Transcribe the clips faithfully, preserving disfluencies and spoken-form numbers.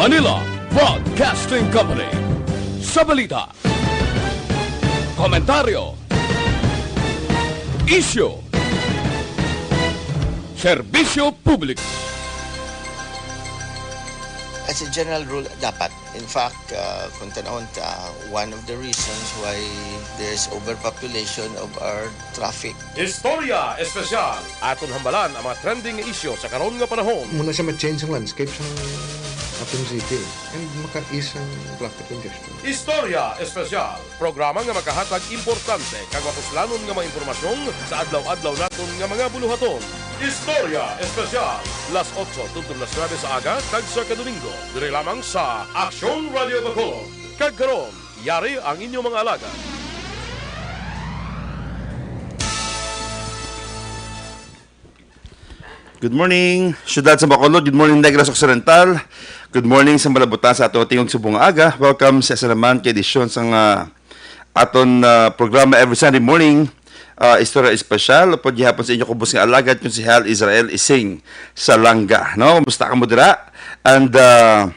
Manila Broadcasting Company. Sa balita, komentaryo, isyu, serbisyo publiko. As a general rule, dapat. In fact, uh, kung tanawon ta, one of the reasons why there's overpopulation of our traffic. Istorya Espesyal. Aton hambalan ang mga trending nga isyu sa karon nga panahon. Muna siya ma-change ang landscape sa aton city and maka-ease ang traffic congestion. Istorya Espesyal. Programa nga makahatag importante kag mapuslanon nga mga impormasyon sa adlaw-adlaw naton nga mga buluhaton. Istorya Espesyal. Las otso tubtob las nuebe sa aga kag sa Kadomingo, diri lamang sa Aksyon Radio Bacolod. Kag karon, yari ang inyong mga alagad. Good morning, Siyudad sa Bacolod. Good morning, Negros Occidental. Good morning sa malabutan sa aton tingog subong nga aga. Welcome sa isa naman ka edisyon sang ah, aton ah, programa every Sunday morning. Ah, Istorya Espesyal, upod gihapon sa inyo kubos nga alagad, Konsehal Israel Ising Salanga. No? Kumusta ka mo dira? And ah,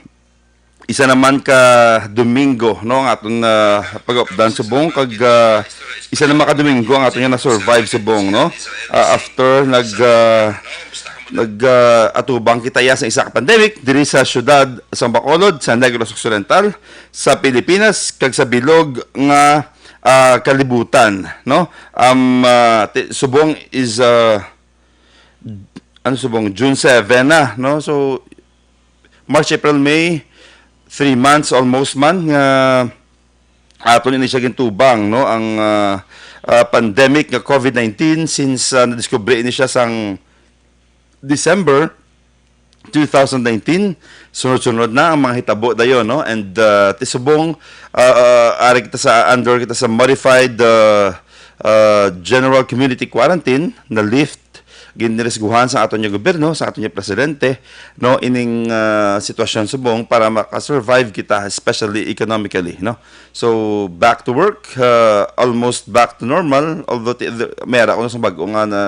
isa naman ka Domingo, no, ang aton ah, pag-updan subong, kag ah, isa naman ka Domingo ang aton nga na-survive subong, no? Ah, after nag ah, nag ah, atubang kita ya sa isa ka pandemic diri sa siyudad sa Bacolod, sa Negros Occidental, sa Pilipinas, kag sa bilog nga ah, kalibutan, no? Um, ah, ti- subong is ah, ano subong, June seven na, no? So March, April, May, three months almost man nga aton ini siya gintubang, no, ang ah, ah, pandemic nga COVID nineteen, since ah, nadiskubre ini siya sang December two thousand nineteen. Sunod-sunod na ang mga hitabo dayon, no? And ah, ti subong ah, ah, ari kita sa under kita sa modified ah, ah, general community quarantine na lift. Ginrisguhan sa aton nga gobyerno, sa aton nga presidente, no, ining ah, sitwasyon subong para makasurvive kita, especially economically, no. So back to work, ah, almost back to normal, although ti- the- may ara kuno sa bag-o nga na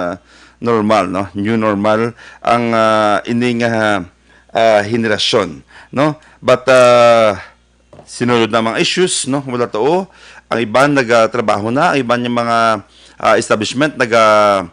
normal, no, new normal ang ah, ining ah, ah, henerasyon, no. But ah, sinulod na mga issues, no? Wala tao. Ang iban nagatrabaho na, ang iban yung mga ah, establishment naga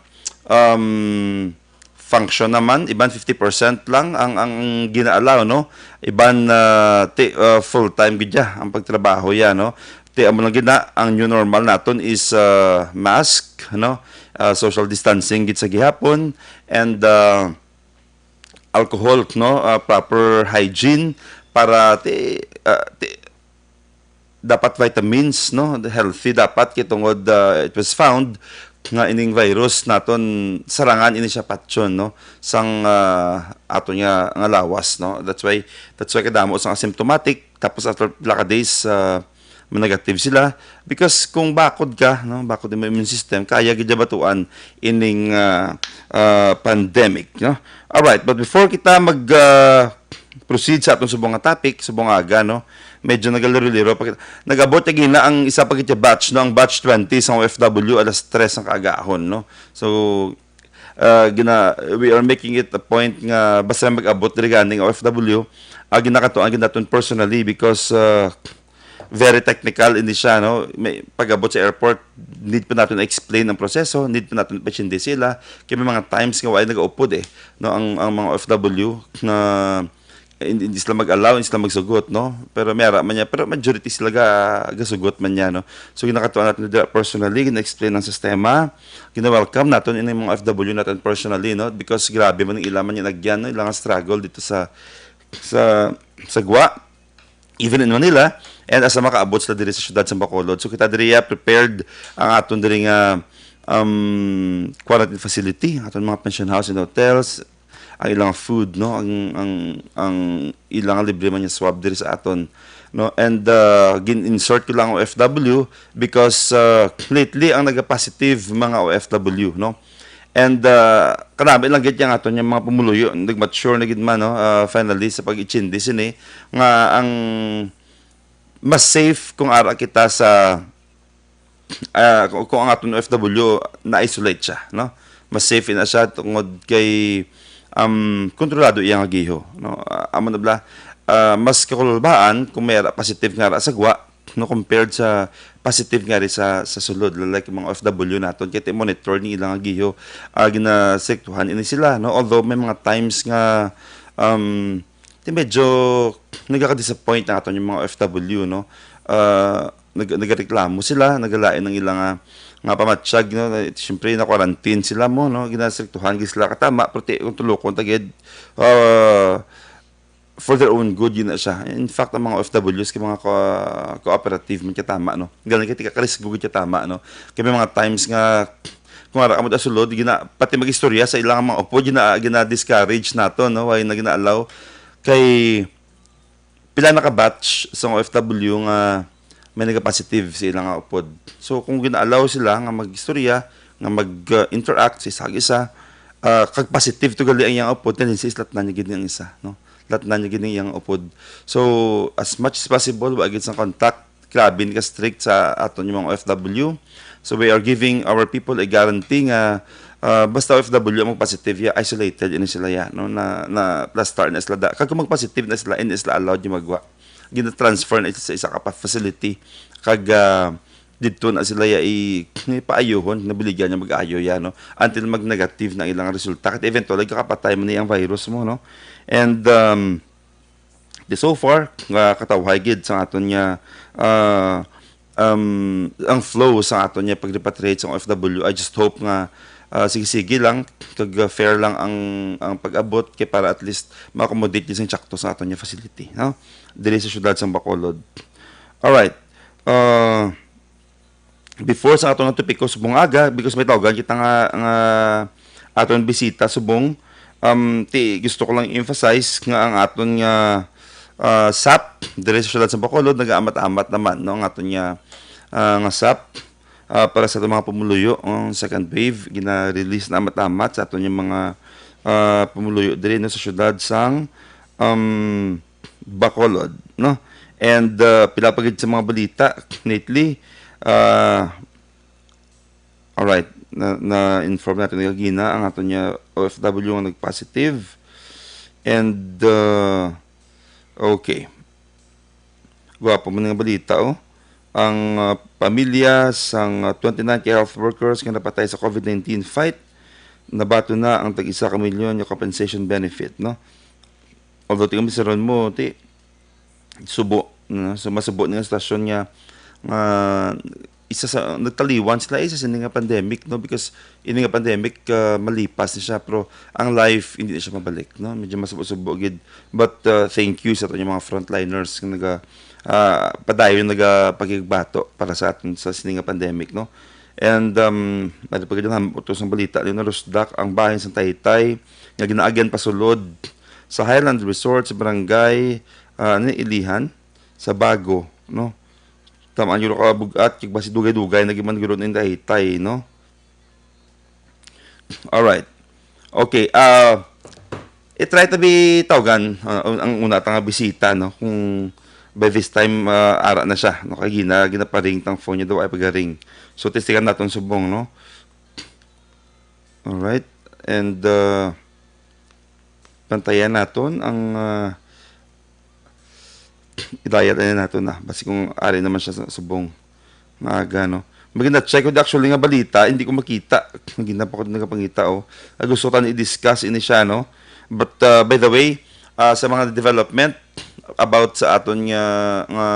um, function naman, iban fifty percent lang ang ang gina-allow, no? Iban ah, ti, ah, full time gid ya ang pagtrabaho ya, no? Ti amo lang gid na ang new normal naton is ah, mask, no? Ah, social distancing gid sa gihapon, and ah, alcohol, no? Ah, proper hygiene para ti, ah, ti dapat vitamins, no? Healthy dapat kay tungod ah, it was found nga ining virus naton sarangan ini siya patyon, no? Sang ah, ato nga nga lawas, no? That's why that's why kadamo sang asymptomatic, tapos after pila ka days ah, negative sila, because kung bakod ka, no, bakod mo immune system, kaya gid batuan ining ah, ah, pandemic, no. Alright, but before kita mag ah, proceed sa atong subong nga topic, subong aga, no, medyo nagaliro-liro pa kita. Nag-abot lagi na ang isa pa kita batch, no, ang batch twenty sa O F W alas tres ang kaagahon, no. So ah, gina, we are making it a point nga basta mag-abot diri ganing O F W, ah, ginakatuan gid naton personally because ah, very technical ini siya, no? May pag-abot sa airport, need pa naton explain ang proseso, need pa naton pa-intindi sila. Kay may mga times nga wala nag-upod eh, no, ang ang mga O F W na hindi, hindi sila mag-allow, hindi sila magsugot, no? Pero may ara man niya, pero majority sila ga, gasugot man niya, no? So ginakatuan naton dira personally, gina-explain ang sistema, gina-welcome naton ini mga O F W naton personally, no? Because grabe man ang ila man yung agyan, no? Ilang struggle dito sa sa sa Gwa, even in Manila, and asa makaabot sila diri sa siyudad sa Bacolod. So kita diri ah, prepared ang aton diri nga um, quarantine facility, ang aton mga pension house and hotels, ang ilang food, no, ang ang ang ilang libre man yung swab diri sa aton, no, and uh, gin-insert ko lang ang O F W because uh, lately ang nagapositive mga O F W, no. And uh, kanami lang gid yang aton yung mga pumuluyo, nagmature na gid man, no, uh, finally sa pag-ichindi sini nga ang mas safe kung ara kita sa ah, kung, kung ang aton O F W na-isolate siya, no? Mas safe na siya tungod kay um, kontrolado iyang agiho, no? Ah, amo na bala, ah, mas kakulbaan kung may ara positive nga ara sa gwa, no, compared sa positive nga rin sa, sa sulod, like mga O F W naton, kay ti monitor ni ilang agiho, ah, ginastriktuhan ini sila, no, although may mga times nga, um, ti medyo nagaka-disappoint ang aton yung mga O F W, no, ah, nag-, nagareklamo sila, nagalain ang ilang, ah, nga pamatyag, no, siyempre na-quarantine sila mo, no, ginastriktuhan gid sila katama, pero ti kung tulukon ta gid, ah, for their own good, yun na siya. In fact, ang mga O F Ws kay mga co-, cooperative man katama, no? Galing kay tika-, karisgo gid katama, no? Kay may mga times nga kung ara ka mo da sulod, gina-, pati mag-istorya sa ilang mga upod, gina-, gina-discourage nato, no? Why na gina-allow? Kay pila na ka batch sa mga O F W nga may nagapositive sa ilang nga upod. So, kung gina-allow sila nga mag-istorya, nga mag-interact sa isa kag isa, ah, kag positive to gali ang iyang upod, tendency is latnan niya gid ang isa, no? Latnan niya gid ang iyang upod. So, as much as possible, wa gid sang contact. Grabe ni ka-strict sa aton yung mga O F W. So, we are giving our people a guarantee nga, ah, basta O F W ang mag-positive ya, isolated ini sila ya, no? Na, na plaster na sila da. Kag kung mag-positive na sila, hindi sila allowed yung magwa. Gina-transfer na sa isa ka pa facility. Kag, ah, didto na sila ya i-, ipaayuhon, nabiligan niya mag-ayo ya, no? Until mag-negative na ilang resulta. Kat eventually, kakapatay man ni ang virus mo, no? And, um, di so far, nga katawhay gid sa aton nga, ah, um, ang flow sa aton nga pag-repatriate sa O F W. I just hope nga, ah, sige-sige lang, kag, ah, fair lang ang, ang pag-abot kay para at least ma-accommodate din sa tsakto sa aton nga facility, no? Diri sa siyudad sa Bacolod. Alright. Ah, before sa aton nga topiko subong aga, because may tawgan kita nga, nga aton bisita subong, um, ti, gusto ko lang emphasize nga ang aton nga, ah, sap diri sa siyudad sa Bacolod, nagaamat-amat naman, no, ang aton nga, ah, nga sap, ah, para sa aton mga pumuluyo, ang second wave, gina-release na amat-amat sa aton nga mga, ah, pumuluyo diri, no, sa siyudad sang, um, Bacolod, no? And, uh, pila pa gid sa mga balita lately, uh, alright, na, na-inform natin kagina ang aton nga O F W nga nag-positive. And, uh, okay. Gwapo man nga balita, oh. Ang, uh, pamilya sang, uh, twenty-nine ka health workers nga napatay sa COVID nineteen fight, nabaton na ang tag-isa ka milyon nga compensation benefit, no? Although, ti kami sa ron mo, ti, subo, no? So, masubo ni nga sitwasyon nga, nga isa sa, nagtaliwan sila, isa sa ini nga pandemic, no? Because ini nga pandemic, ah, malipas na siya, pero ang life, hindi na siya mabalik, no? Medyo masubo-subo gid. But, ah, thank you sa aton mga frontliners nga naga, ah, padayon nagapakigbato para sa aton sa sini nga pandemic, no? And, um, ano pa gid ang utos ng balita, ni narusdak ang bahin sa Taytay nga ginaagyan pasulod sa Highland Resort sa barangay, ah, ni Ilihan, sa Bago, no? Tamaan gyud ka bug-at, kag basi dugay-dugay na gyud man guro ning Taytay, no? Alright. Okay, ah, i-try ta bi tawgan, ah, ang una ta nga bisita, no? Kung by this time, ah, ara na siya, no? Kay gina-, ginaparing tang phone niya daw ay pagaring. So, testingan naton subong, no? Alright. And, uh, bantayan naton ang, uh, idayat na naton na. Basi kung ari naman siya sa subong maaga, no? Maganda check ko actually nga balita, hindi ko makita. Hindi pa ko nagapangita, oh. Ah, gusto ko tani i-discuss ini siya, no? But, uh, by the way, uh, sa mga development about sa aton nga, nga,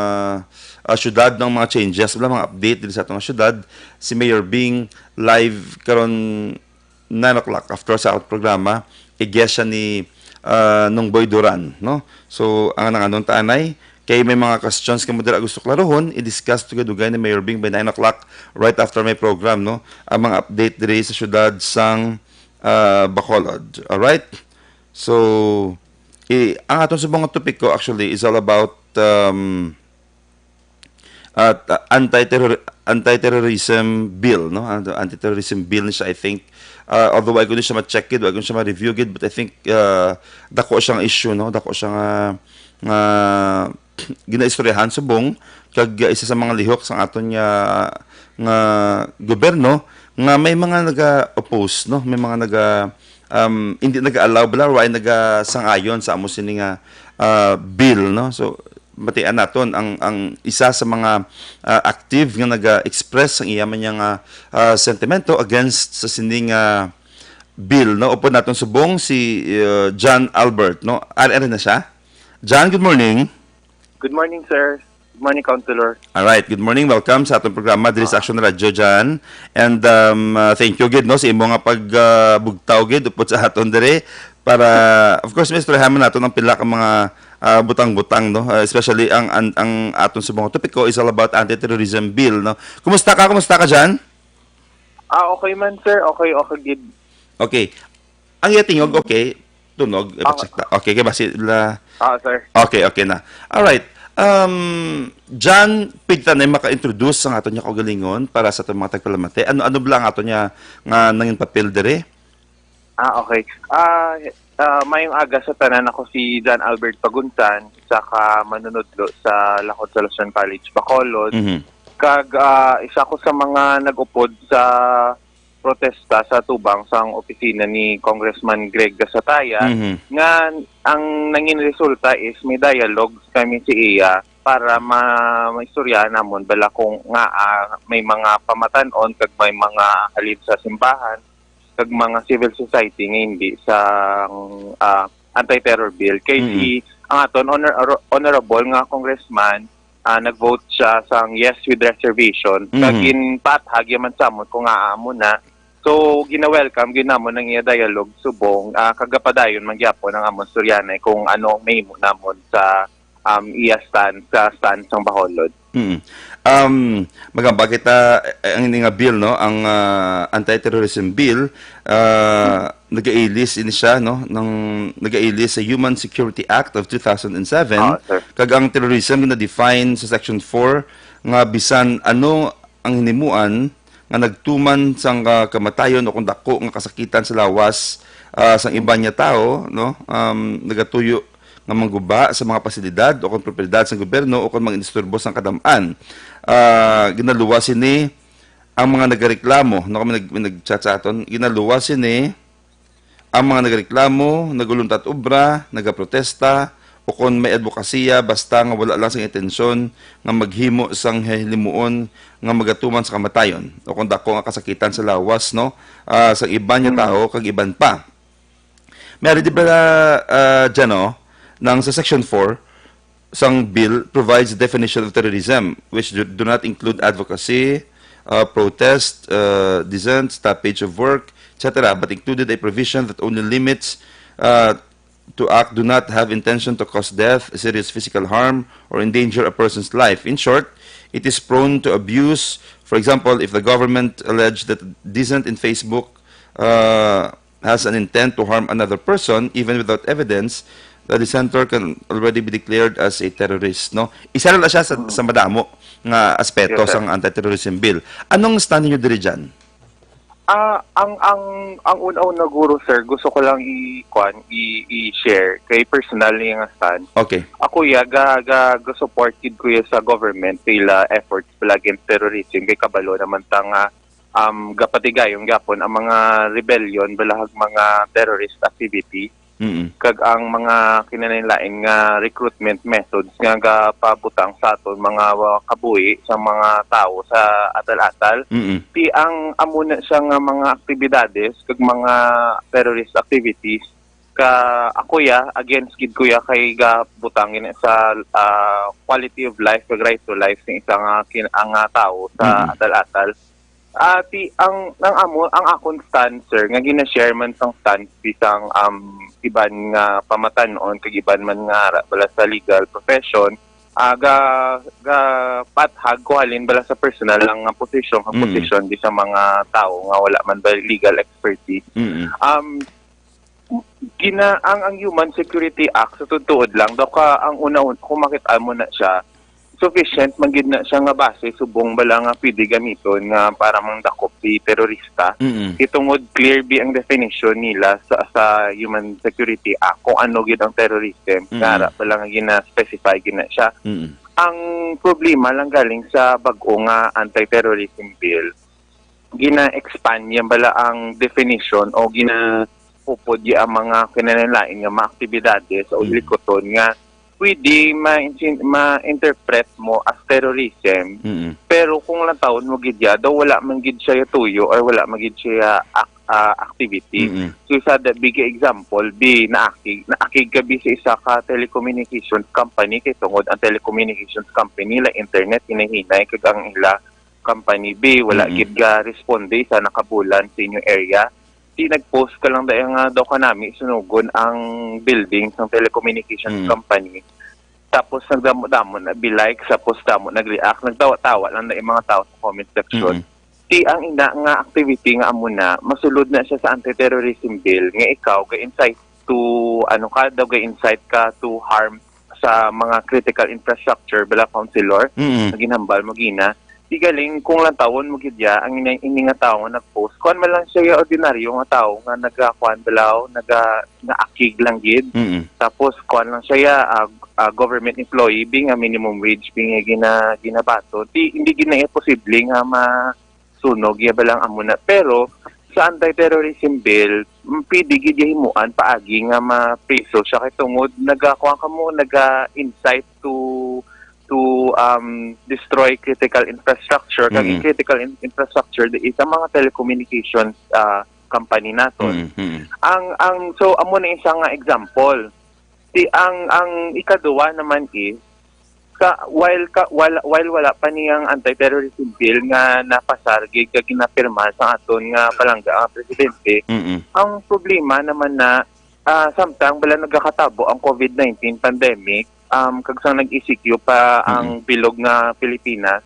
uh, syudad, ng mga changes, wala mga update din sa aton nga syudad, si Mayor Bing live karon nine o'clock after sa aton programa, i-guest siya ni, ah, Nongboy Duran, no? So, ang nanganon ta anay, kay may mga questions kamo dira gusto klarohon, i-discuss dugay-dugay ni Mayor Bing by nine o'clock right after my program, no? Ang mga update diri sa syudad sang, ah, Bacolod. Alright? So, i-, ang aton subong nga topiko actually is all about, um, at, uh, anti-terror-, anti-terrorism bill, no? Ano to? Anti-terrorism bill ni siya, I think. Uh, although I couldn't siya ma-check gid, I couldn't siya ma-review gid, but I think, uh, dako siyang issue, no? Dako siya nga, nga ginaistoryahan subong, kag, uh, isa sa mga lihok sa aton nga, nga gobyerno, nga may mga naga-oppose, no? May mga naga, um, hindi nag-allow bala, or ay nagasang-ayon sa amo sini nga, ah, bill, no? So, matian naton ang, ang isa sa mga, ah, active nga naga-express ang iya man niya nga, ah, sentimento against sa sini nga bill, no? Upod naton subong si, ah, John Albert, no? Ari, ari na siya. John, good morning. Good morning, sir. Good morning, Councilor. Alright, good morning. Welcome sa atong programa diri sa Ah. Action Radio, John. And, um, uh, thank you gid, no, sa imo nga pag, uh, bugtaw gid upod sa aton diri para, of course, maistoryahan man naton ang pila ka mga, uh, butang-butang, no, uh, especially ang, ang, ang aton subong nga topiko is all about anti-terrorism bill, no. Kumusta ka? Kumusta ka, John? Ah, okay man, sir. Okay, okay gid. Okay. Ang iya tingog, okay. Tunog, Ah. Epekta. Okay, kay basi la Ah, sir. Okay, okay na. Alright. Um, John, pwede ta na maka-introduce sa aton nga kaugalingon para sa aton mga tagpalamati. Ano, ano bala ang aton nga, nga nangin papel diri? Ah, okay. Ah, ah, mayong aga sa tanan. Ako si John Albert Pagunsan, isa ka manunudlo sa Lac-, Consolacion College, Bacolod. Mhm. Kag, ah, isa ko sa mga nag-upod sa protesta sa tubang sang opisina ni Congressman Greg Gasataya, Mhm. nga ang nangin resulta is may dialogue kami si iya para ma-, maistoryahan namon bala kung nga, ah, may mga pamatan-on kag may mga halin sa simbahan kag mga civil society nga hindi sa, ah, anti-terror bill. Kay Mm. si, ang aton honor-, honorable nga congressman, ah, nag-vote siya sang yes with reservation. Kag Mm. ginpathag ya man sa amon kung amo na. So, gina-welcome gyud namon ang iya dialogue subong, ah, kag gapadayon man gyapon ang amon istoryahanay kung ano mahimo namon sa, um, iya stand, sa stand sang Bacolod. Mm. Um, magamba kita, eh, ang ini nga bill, no, ang, ah, anti-terrorism bill, ah, nagailis ini siya, no, ng, nagailis sa Human Security Act of two thousand and seven, Ah, sir. Kag ang terrorism na-define sa Section four nga bisan ano ang hinimuan nga nagtuman sang, ah, kamatayon o kung dako nga kasakitan sa lawas, ah, sang iban nga tawo, no, um, nagatuyo nga mangguba sa mga pasilidad o kon propiedad sang gobyerno o kon mangindisturbo sang kadam-an. Ah, ginaluwas sini ang mga nagareklamo, no, kami nag-, nag-chat sa aton, ginaluwas sini ang mga nagareklamo, naguluntat obra, nagaprotesta, o kon may adbokasiya, basta nga wala lang sang intensyon nga maghimo sang hilimuon nga magatuman sa kamatayon o kon dako nga kasakitan sa lawas, no, ah, sa iban nga Mm. tawo kag iban pa. May ari di ba, ah, Jano, nang sa Section four sang bill provides a definition of terrorism, which do, do not include advocacy, uh, protest, uh, dissent, stoppage of work, et cetera, but included a provision that only limits, uh, to act do not have intention to cause death, serious physical harm, or endanger a person's life. In short, it is prone to abuse. For example, if the government alleged that dissent in Facebook, uh, has an intent to harm another person, even without evidence, the dissenter can already be declared as a terrorist, no? Isa na lang siya sa, Mm. sa madamo nga aspeto Yes, sir. sang anti-terrorism bill. Anong stand ninyo diri dyan? Ah, ang, ang, ang una-una, guro, sir, gusto ko lang i-, kwan, i-, i-share kay personal niya nga stand. Okay. Ako, ya, ga, ga, ga-support gid ko ya sa government sila efforts pala against terrorism kay kabalo naman ta nga, um, gapatigayon gyapon ang mga rebellion, balahag mga terrorist activity, Mm. kag ang mga kinalain-lain nga recruitment methods nga gapabutang sa aton mga wa-, kabuhi sa mga tawo sa atal-atal. Mm. Ti ang amo na siya nga mga aktibidades kag mga terrorist activities ka ako ya, against gid ko ya kay gabutang gid sa, ah, quality of life kag right to life sa isa nga kin-, ang, ah, tawo sa Mm. atal-atal. Ah, ti-, ang, ang amo, ang akon stance, sir, nga gina-share man sang stance bisang, um, iban nga pamatan-on kag iban man nga ra-, bala sa legal profession, ah, ga, ga pathag ko halin bala sa personal lang nga posisyon, nga Mm. posisyon di sa mga tawo nga wala man ba legal expertise. Mm. Um, gina-, ang, ang Human Security Act, sa tutuod lang, daw ka, ang una, kung makita mo na siya, sufficient man gid na siya nga base subong bala nga pwede gamiton nga para mangdakop si terorista. Mm. Kay tungod clear bi ang definition nila sa, sa Human Security Act kung ano gid ang terrorism. Mm. Nga ara bala nga gina-specify gid na siya. Mm. Ang problema lang galing sa bag-o nga anti-terrorism bill, gina-expand yan bala ang definition o gina-, upod ya ang mga kinalain-lain nga mga aktibidades o Mm. likuton nga pwede ma-, ma-interpret mo as terrorism. Mm. Pero kung lantawon mo gid ya, daw wala man gid siya tuyo or wala man gid siya ak-, ah, activity. Mm. So, sa the big example, bi, naakig, naakig ka bi sa isa ka telecommunications company kay tungod ang telecommunications company la internet hinay-hinay kag ang ila company bi wala Mm. gid ga responde sa nakabulan sa inyong area. Di nag-post ka lang dahil nga daw kanami sunugon ang building sa telecommunications Mm. company. Tapos nagdamo-damo na bi like, tapos damo nag-react, nagtawa-tawa lang na yung mga tao sa comment section. Mm. Di ang ina nga activity nga amo na, masulod na siya sa anti-terrorism bill nga ikaw ga-incite to, ano ka, daw ga-incite ka to harm sa mga critical infrastructure, bala, councilor, Mm. nga ginhambal mo gina. Di galing kung lantawon mo gid ya, ang ini, ini nga tawo nga nag-post. Kuan man lang siya ya, ordinaryo nga tawo nga nagakuan balaw, naga, naakig lang gid. Mm. Tapos kuan lang siya ya, ah, ah, government employee, bi nga minimum wage, bi nga gina, ginabaton. Di, hindi gid na iya posible nga masunog ya balang amo na. Pero sa anti-terrorism bill, mm, pwede gid ya himuan paagi nga mapriso siya kay tungod nagakuan ka mo, naga-incite to to, um, destroy critical infrastructure. Kag Mm. critical in-, infrastructure di is ang mga telecommunications, ah, company naton. Mm, mm. Ang, ang, so, amo na isa nga example. Di ang, ang ikaduha naman is, ka, while, ka, while, while wala pa niyang anti-terrorism bill nga napasar gid kag ginapirma sa aton nga palangga nga presidente, Mm. ang problema naman na, ah, samtang bala nagakatabo ang covid nineteen pandemic, um, kag sang nag-E C Q pa ang Mm. bilog nga Pilipinas,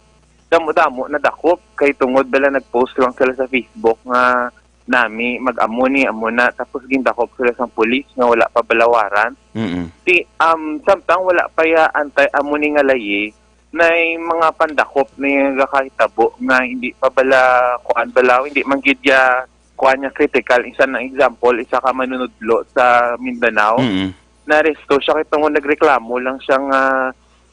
damo-damo nadakop kay tungod bala nag-post lang sila sa Facebook nga nami mag-amo ni, amo na, tapos gindakop sila sang pulis nga wala pa bala warrant. Mm. Di, um, samtang wala pa ya antay amo ni nga layi, nay mga pandakop ni nga kahitabo nga hindi pa bala, kuan bala, hindi man gid ya, kuan nga critical. Isa na example, isa ka manunudlo sa Mindanao. Mm. Naaresto siya kay tungod nagreklamo lang siya nga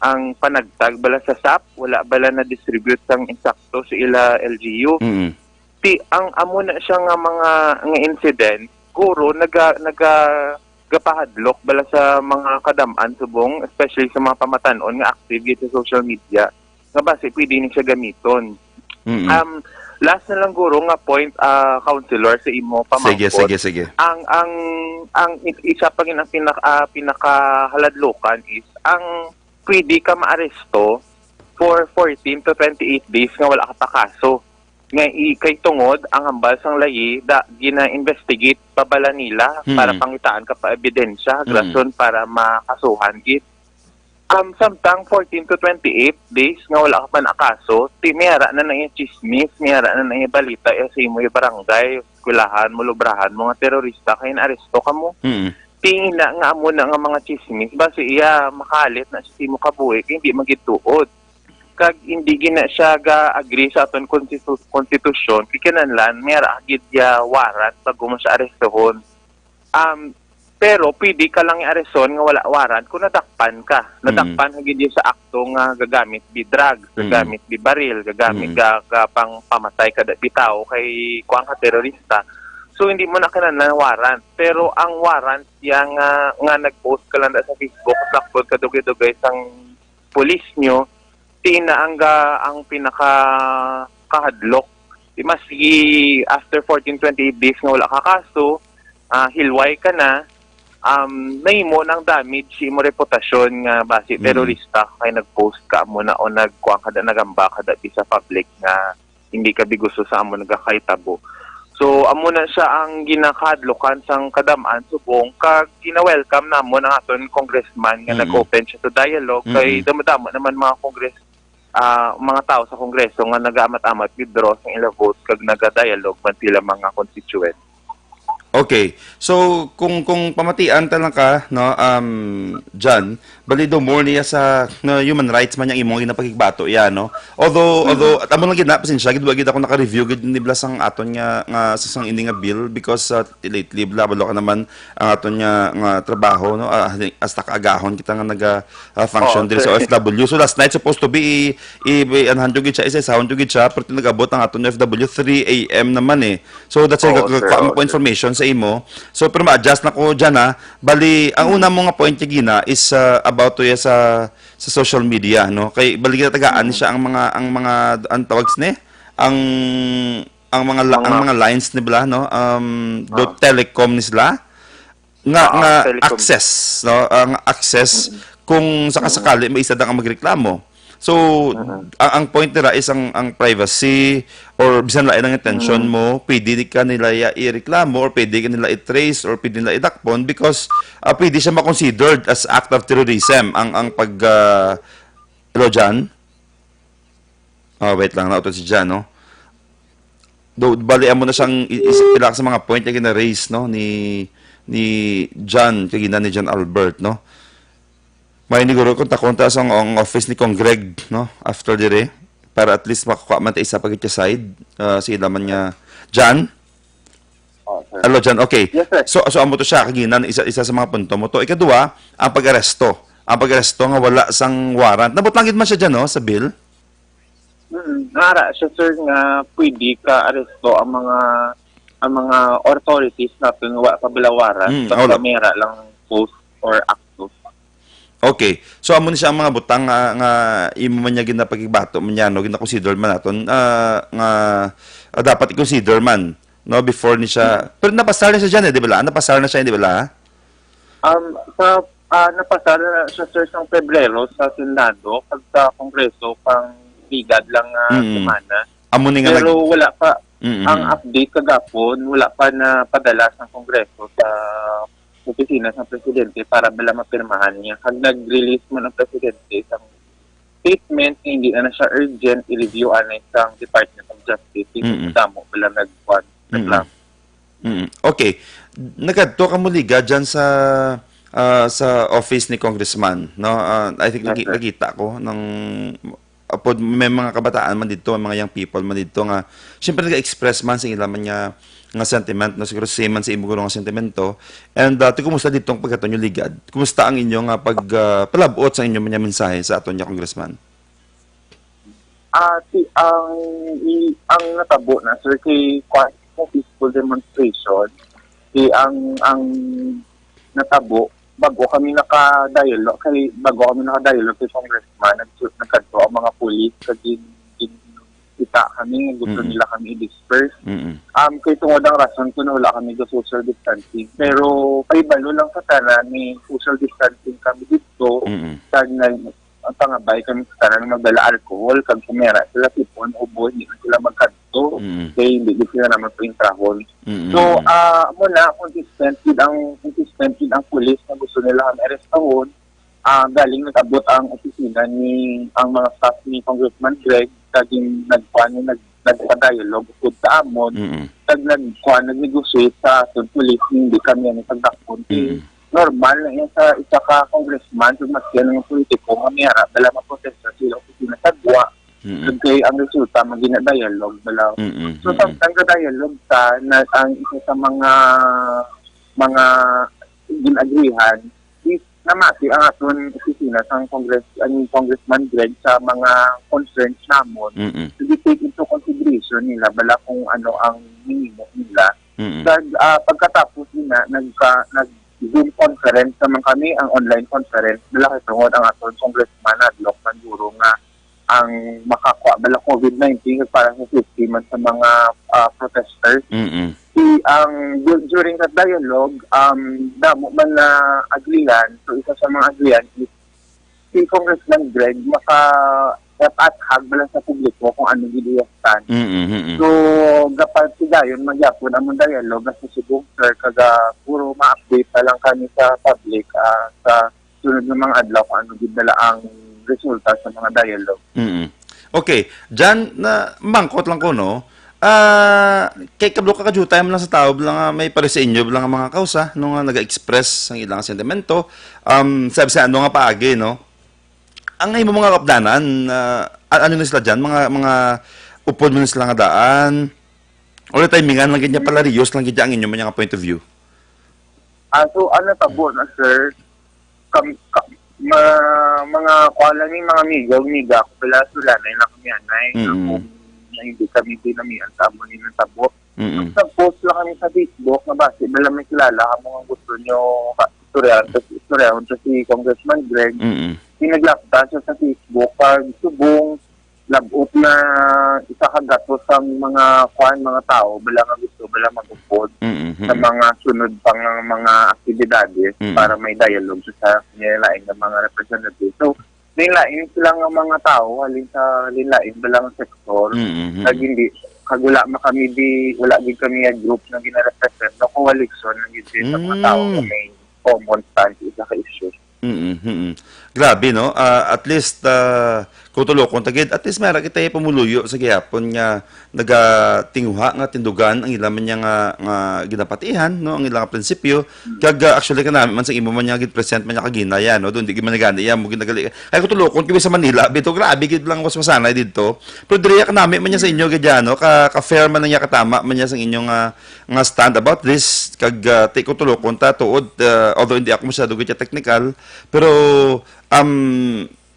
ang panagtag bala sa sap, wala bala na-distribute sang insakto sa ila L G U. Mm. Ti, ang amo na siya nga mga, nga incident, guro, naga-, naga-, gapahadlok bala sa mga kadam-an subong, especially sa mga pamatan-on nga active gid sa social media, nga basi pwede ni siya gamiton. Mm. Um, last na lang guro nga point, ah, Councilor, sa imo pamangkot. Sige, sige, sige. Ang, ang, ang i-, isa pa gid ang pinak-, ah, pinakahaladlokan is ang pwede ka maaresto for fourteen to twenty-eight days nga wala ka pa kaso. Nga i-, kay tungod ang hambal sang layi da gina-investigate pa bala nila Mm. para pangitaan ka pa ebidensya, Mm. rason para makasuhan gid. Um, samtang fourteen to twenty-eight days nga wala ka pa nakaso, ti may ara na na iya chismis, may ara na na iya balita, iya sa imo iya barangay, eskwelahan mo, lubrahan mo nga terorista kay naaresto ka mo. Mm. Ti ina nga amo na nga mga chismis, basi iya makalit na siya sa imo kabuhi kay hindi man gid tuod. Kag hindi gid na siya ga-agree sa aton konstitu-, konstitusyon, kay kinahanglan may ara gid iya warrant bago mo siya arestohon. Um, pero pwede ka lang i-arestohon nga wala warrant kung nadakpan ka. Mm. Nadakpan ka gid sa akto nga gagamit bi drugs, Mm. gagamit bi baril, gagamit Mm. ga, ga pang pamatay ka da bi tawo kay kuan ka terorista. So hindi mo na kinahanglan warrant. Pero ang warrant ya nga, nga nag-post ka lang da sa Facebook, sakto ka dugay-dugay sang pulis nyo, ti na ang ga-, ang pinaka kahadlok. Di mas sige, after fourteen, twenty-eight days nga wala ka kaso, ah, hilway ka na, um, nahimo nang damage sa imo reputasyon nga basi Mm. terorista kay nag-post ka mo na o nagkuha ka da, nagamba ka da sa public nga hindi ka bi gusto sa amo nagakahitabo. So, amo na siya ang ginakahadlokan sang kadam-an subong kag gina-welcome namon ang aton congressman nga Mm. nag-open siya to dialogue kay Mm. damo-damo naman mga congress, ah, mga tao sa Kongreso nga nagaamat-amat withdraw sa ila vote kag naga-dialogue man sila mga constituent. Okay. So, kung, kung pamatian ta lang ka, no, um, John, bali do more niya sa, no, human rights man yang imong ginapakigbato ya, no? Although, Mm-hmm. although, at amo lang gid na, pasensya, gid, wa gid ako naka-review gid ni Blas ang aton nga, nga sa sang ini nga bill because, uh, lately, bla, balo ka naman ang aton nga, nga trabaho, no? Ah, hasta kaagahon kita nga naga, ah, function Oo, diri sa sir. O F W. So, last night, supposed to be, i-, i-, anhan jud gid siya, isa-isahon jud gid siya, pero nag-abot ang aton O F W, three A M naman eh. So, that's why Oo, ga-, sir. gakuha mo Oo, po sir. information sa imo. So, pero ma-adjust na ko dyan, ha. Bali, ang una mo nga point, Gina, is, ah, about to ya sa, sa social media, no? Kay, bali, gina-tagaan siya ang mga, ang mga, ang tawag sini? Ang, ang mga, la- ang Mga mga lines ni bala, no? Um, do Ah. telecom ni sila. Nga, Ah, nga telecom. access, no? Ang access, Mm. kung sakasakali, may isa dang ang magreklamo. So, Mm. ang, ang point nila is ang, ang privacy or bisan lain ang intention Mm. mo, pwede di ka nila ya-, ireklamo or pwede ka nila i-trace or pwede nila idakpon because, ah, pwede siya ma-considered as act of terrorism ang, ang pag, ah, hello, Jan? Ah, wait lang, nautod si Jan, no? Do, bali, amo na siyang i-, is-, pila sa mga point nga gina-raise, no, ni, ni John, kagina ni John Albert, no? May niguro kung takonta sa ang, ang office ni Congreg, no, after dire, para at least makakuha man ta isa pa gid ka side, ah, sa ila man nga, John? Oh, sir. Hello, John. Okay. Yes, sir. So, so amo to siya, kagina, isa, isa sa mga punto mo to. Ikadua, ang pag-aresto. Ang pag-aresto nga wala sang warrant. Nabutang gid man siya dyan, no, sa bill? Mm, nara siya, sir, nga pwede ka aresto ang mga, ang mga authorities natin nga wa pa bala warrant, Mm, basta wala. May ara lang post or actus. Okay. So, amo ni siya ang mga butang nga, nga imo man niya ginapakibato man niya, no? Gina-consider man naton, ah, nga, ah, dapat i-consider man, no? Before ni siya. Mm. Pero napasar na siya dyan, eh, di ba la? Napasar na siya, di ba la? Um, sa, ah, napasar na siya, sir, sa Pebrero sa Senado, kag sa Kongreso, pang ligad lang nga Mm. semana. Amo ni nga Pero nag- wala pa. Mm-mm. Ang update kagapon, wala pa na padala sa Kongreso sa opisina sa Presidente para bala mapirmahan niya. Kag nag-release man ang Presidente sa statement nga hindi na, na siya urgent, i-review anay sang Department of Justice. Hindi Mm-mm. damo bala nagkuan, Mm-mm. reklamo. Mm-mm. Okay. Nagkadto ka mo liga dyan sa, ah, sa office ni Congressman, no? Ah, I think Yes, naki-, sir. nakita ko ng, apod may mga kabataan man dito, mga young people man dito nga, siyempre, nag-express man sa ila man nga, nga sentiment, no? Siguro same man sa imo guro nga sentimento. And, ah, ti, kumusta dito ang pagkatong nyo ligad? Kumusta ang inyo nga pag, ah, palabot sa inyo man nga mensahe sa aton nga Congressman? Ah, ti, ang, i-, ang natabo na, sir, kay kuwan, sa peaceful demonstration, ti, ang, ang natabo, bago kami naka-dialogue, kay, bago kami naka-dialogue kay Congressman, nag-, nagkadto ang mga pulis, kag gin-, gin-, kita kami, nga gusto Mm. nila kami i-disperse. Mm-mm. Um, kay tungod ang rason kung wala kami ga social distancing. Pero, pahibalo lang sa tanan, ni social distancing kami dito, Mm-mm. kag nag-, ang pangabay kami sa tanan nga magdala alcohol, kag kung may ara sila sipon, ubo, hindi na sila magkadto. Mm. Kay hindi gid sila naman paintrahon. Mm. So, ah, amo na, consistent gid ang, consistent gid ang pulis nga gusto nila kami arestahon. Ah, galing nag-abot ang opisina ni, ang mga staff ni Congressman Greg, kag gin-, nagkuan, nag-, nagpa-dialogue upod sa amon, Mm. kag nagkuan, nag-negotiate sa aton pulis, hindi kami ang pagdakpon. Mm. Normal na yan sa isa ka congressman, kung maski anong politiko, nga may ara bala maprotesta sila opisina sa gwa, Mm. kag kay ang resulta, magina-dialogue bala. Mm, So, mm. samtang ga-dialogue ta, na ang isa sa mga, mga gin-agrihan, is namati ang aton opisina sang Congress-, ang Congressman Greg sa mga concerns namon. Mm. So, they take into consideration nila bala kung ano ang minimo nila. Mm. Kag, ah, pagkatapos nina, nagka-, nag-Zoom conference naman kami, ang online conference, nila kay tungod ang aton congressman, hadlok man guro nga ang makakuha bala COVID nineteen para sa safety man sa mga, ah, protesters. Mm. Si, ang, du-, during that dialogue, um, damo man na aglihan. So, isa sa mga aglihan is si Congressman Greg maka-, makapathag bala sa publiko kung ano gid iya stand. Mm, mm, mm. So, gapatigayon man gyapon among dialogue nga si Subong, sir, kag, ah, puro ma-update pa lang kami sa public, ah, sa sunod nga mga adlaw kung ano gid bala ang resulta sa mga dialogue. Mm. Okay, Jan, na mangkot lang ko, no? Ah, kay kablo ka kadiyutay man lang sa tao, lang nga may pare sa inyo, lang nga mga kausa, no, nga naga-express ang ilang sentimento. Um, sabi sa ano nga paagi, no? Ang imo mga kapdanan, ah, a-, ano na sila dyan? Mga, mga upod mo na sila nga daan? O timingan lang gid niya pala, riyos lang gid niya ang inyo man nga point of view? Ah, so, ano tabo na, sir? Kam-, ka-, ma-, mga, kuha lang ni mga amigo, amiga, ako pala, sulanay na kami, anay. Mm. Kung na hindi kami dinamihan sa amo ni ng tabo. Mm-mm. Nag-post lang kami sa Facebook nga basi bala may kilala kamo nga gusto nyo ka istoryahan, tas istoryahan to si Congressman Greg. Mm-mm. Pinaglapta siya sa Facebook kag subong labot na isa ka gatos ang mga kwan, mga tao bala nga gusto bala mag-upod Mm-mm. sa mga sunod pa nga mga aktibidades Mm. para may dialogue sa, sa lain-lain nga mga representative. So, lain-lain sila nga mga tao halin sa lain-lain bala nga sektor. Mm-mm. Kag hindi, kag wala man kami di, wala gid kami nga group nga ginarepresent, no, coalition lang gid sa mga tao nga Mm. may common stance sa ka issue. Mm-mm. Grabe, no? Ah, at least, ah, kung tulokon ta gid, at least may ara kita pumuluyo sa gihapon nga nagatinguha nga tindugan ang ila man niya nga, nga ginapatihan, no? Ang ilang prinsipyo. Kag, ah, actually, kanami man sa imo man niya gid present man niya kagina yan, no? Doon di gid man gani iya mo ginagali. Kay kung tulokon kami sa Manila, bito grabe gid lang waswasanay dito. Pero diri kanami man niya sa inyo gid yan, no? Ka, ka fair man niya, katama man niya sa inyong, ah, nga stand about this. Kag, ah, ti ko tulokon ta tuod, ah, although hindi ako masyado gid technical, pero, um,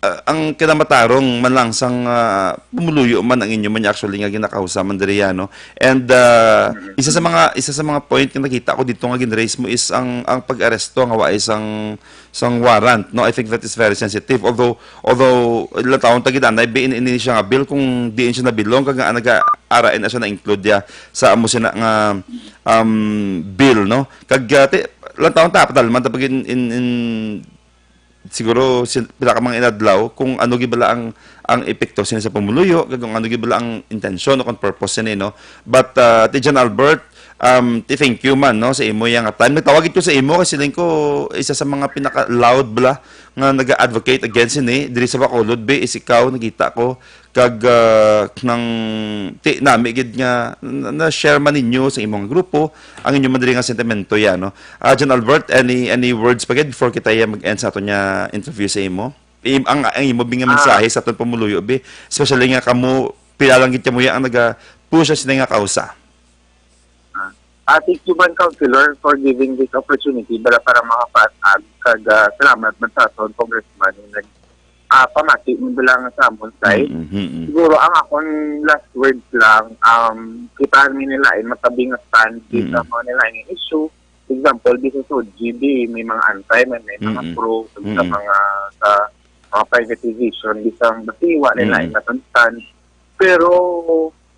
ah, ang kinamatarong man lang sang, ah, pumuluyo man ang inyo man actually nga ginakausa man diri, ano. And, ah, isa sa mga, isa sa mga point nga nakita ko dito nga gin-raise mo is ang, ang pag-aresto nga wa isang, sang warrant, no. I think that is very sensitive. Although, although ilang taon ta gid anay, biin ini siya nga bill kung diin siya nabilong kag nga nag-arain na siya na-include ya sa amo sina nga, um, bill, no. Kag, ah, ti, ilang taon ta, padalman ta pag in, in, in, siguro sin, pila ka mga inadlaw kung ano gid bala ang, ang epekto sini sa pumuluyo, kag kung ano gid bala ang intensyon o kung purpose sini, no. But, ah, ti John Albert, um, ti thank you man, no, sa imo yang time. Nagtawag ito sa imo kasi siling ko isa sa mga pinaka loud bala nga nag-advocate against ini diri sa Bacolod, be, is ikaw, nakita ko kag, ah, nang ti nami gid nga na, na-share man ninyo sa imong grupo ang inyo man diri nga sentimento ya, no. Ah, John Albert, any, any words pa gid before kita ya mag-end sa aton nga interview sa imo? Im, ang, ang imo bing nga Ah. mensahe sa aton pumuluyo, bi, especially nga kamo pila lang gid kamo ya ang naga-push sa sini nga kausa. Ah, thank you man, Councilor, for giving this opportunity bala para makapaatag kag, ah, salamat man sa aton Congressman nga nag, ah, pamati mo bala nga sa amon side. Mm, mm, mm. Siguro ang akon last words lang, um, kita ni nila in matabi nga stand di sa Mm. mga nila nga issue. Example, di sa SOGB, may mga anti, may, may mga Mm-mm. pro sa Mm-mm. mga sa mga privatization, di sa basiwa nila Mm-mm. in aton stand. Pero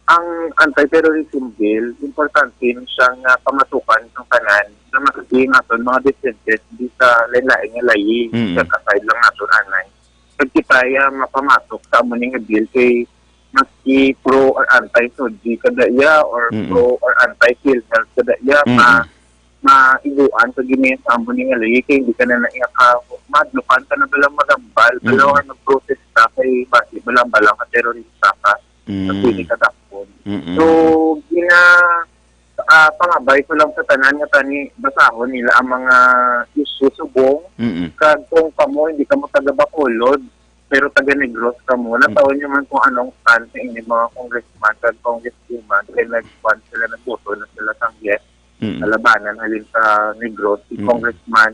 ang anti-terrorism bill, importante na siya nga pamatukan sa tanan na makiging aton mga dissented di sa lain-lain nga layi, Mm. sa aside lang naton anay. Pag kita ya mapamatok sa amo ni nga bill kay maski pro or anti SOGB kada iya or Mm-mm. pro or anti PhilHealth kada iya, Mm-mm. ma maiduan sa gini sa amo ni nga layi kay hindi ka na na iya ka madlukan ka na bala magambal bala Mm-mm. or magprotesta kay basi bala bala ka terorista ka sa Mm. pili ka dakpon. Mm-mm. So gina ah, pangabay ko lang sa tanan nga tani basahon nila ang mga issue subong Mm-mm. kag kung kamo hindi kamo taga Bacolod pero taga Negros kamo, natawon nyo man kung anong stand sa inyong mga congressman kag congresswoman kay nagkuan sila, nagboto na sila sang yes Mm-mm. sa labanan halin sa Negros. Si Mm. Congressman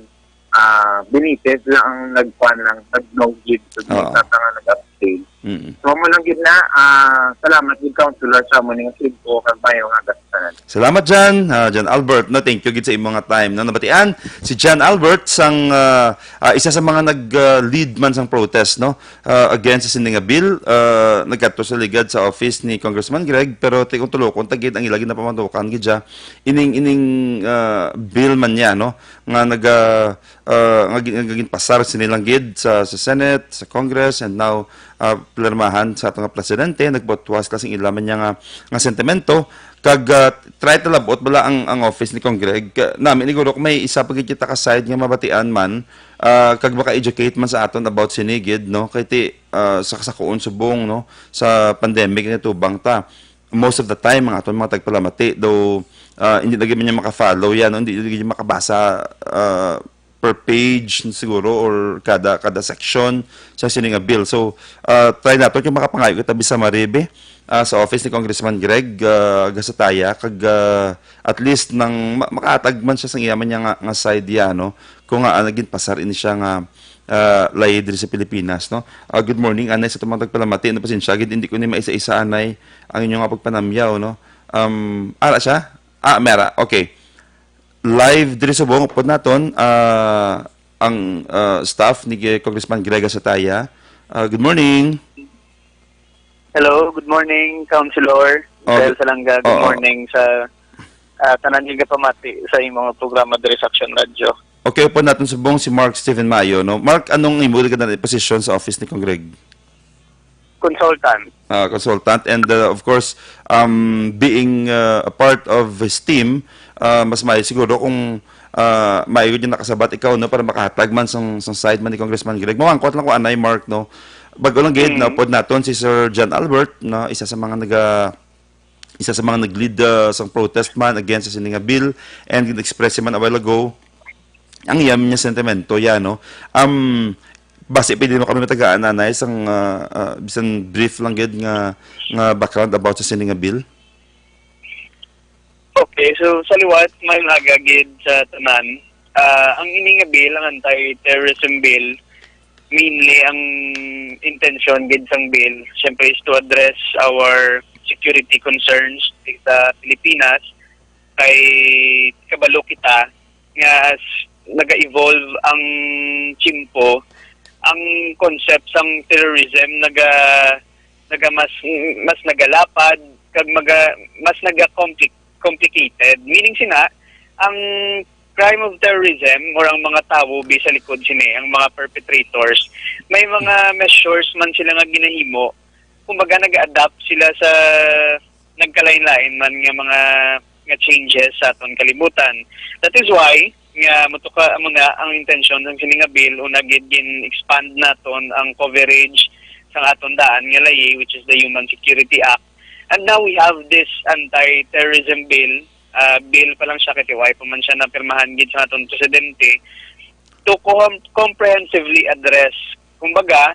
ah, Benitez lang ang nagkuan lang, nag-no gid sa Oo. mga nga nag-abstain. Mm-mm. So, amo lang gid na, ah, salamat gid, Councilor, sa amo ning sigo kag maayong aga sa tanan. Salamat, John. Ah, John Albert, no, thank you gid sa imo nga time. No, nabatian si John Albert sang, ah, ah, isa sa mga nag, ah, lead man sang protest, no, ah, against sa sini nga bill. Ah, nagkadto sa ligad sa office ni Congressman Greg, pero ti kung tulokon ta gid ang ila ginapamatukan gid siya ining, ining, ah, bill man niya, no, nga naga, ah, nga gin-, nga ginpasar sini lang gid sa, sa Senate, sa Congress, and now, ah, pirmahan sa ato nga presidente. Nagbuot sila sing ila man niya nga, nga sentimento. Kag, ah, try ta labot bala ang, ang office ni Cong Greg. Ka, nami ni Gurok may isa pa gid kita ka side nga mabatian man, ah, kag maka-educate man sa aton about sini gid, no? Kay ti, ah, sa kasakuon subong, no, sa pandemic nga tubang ta, most of the time, ang aton mga tagpalamati, though, ah, hindi lagi man niya maka-follow yan, no? Hindi lagi niya makabasa, ah, per page siguro or kada, kada section sa sini nga bill. So, ah, try nato kung makapangayo kita bisa maribe, ah, sa office ni Congressman Greg, ah, Gasataya, kag, ah, at least nang ma-, makaatag man siya sa iya man niya nga, nga side ya, no? Kung nga, ah, naging pasar ini siya nga, ah, layi diri sa Pilipinas, no? Ah, good morning, anay sa tumang tagpalamati, no, pasensya gid, hindi ko ni maisa-isa anay ang inyo nga pagpanamyaw, no? Um, ara siya? Ah, mera. Okay. Live diri subong pod naton, ah, ang, ah, staff ni Congressman Greg Gasataya. Ah, good morning. Hello, good morning, Councilor Oh, Misael good- Salanga. Good oo. morning sa ah, tanan nga gapamati sa imong programa diri sa Action Radio. Okay, pod naton subong si Mark Steven Mayo, no? Mark, anong imo ka na posisyon sa office ni Congreg? Consultant. Ah, consultant, and, uh, of course, um, being, uh, a part of his team, uh, mas maayo siguro kung, uh, maayo gyud nakasabat ikaw, no, para makahatag man sang, sang side man ni Congressman Greg. Mawangkot lang ko anay, Mark, no. Bago lang gid, Mm. na pod naton si Sir John Albert, no, isa sa mga naga isa sa mga nag-lead, uh, sang protest man against sa sini nga bill, and gin-express man a while ago ang iya niya sentimento ya, no. Um, basi pwede mo kami matagaan anay sang, uh, uh, bisan brief lang gid nga, nga background about sa sini nga bill. Okay, so sa liwat, may aga gid sa tanan. Ah, ang ini nga bill, ang anti-terrorism bill, mainly ang intensyon gid sang bill, syempre, is to address our security concerns sa Pilipinas. Kay kabalo kita nga as naga-evolve ang tiyempo, ang concept sang terrorism naga naga mas mas nagalapad kag maga, mas naga compli- complicated. Meaning sina, ang crime of terrorism or ang mga tawo bi sa likod sini, ang mga perpetrators, may mga measures man sila nga ginahimo, kumbaga nag-adapt sila sa nagkalain-lain man nga mga nga changes sa aton kalibutan. That is why nga mutuka amo na ang intensyon sang sini nga bill, una gid gin-expand naton ang coverage sang aton daan nga layi, which is the Human Security Act. And now we have this anti-terrorism bill. Ah, bill pa lang siya, kay wala pa man siya napirmahan gid sa aton presidente, to com- comprehensively address. Kumbaga,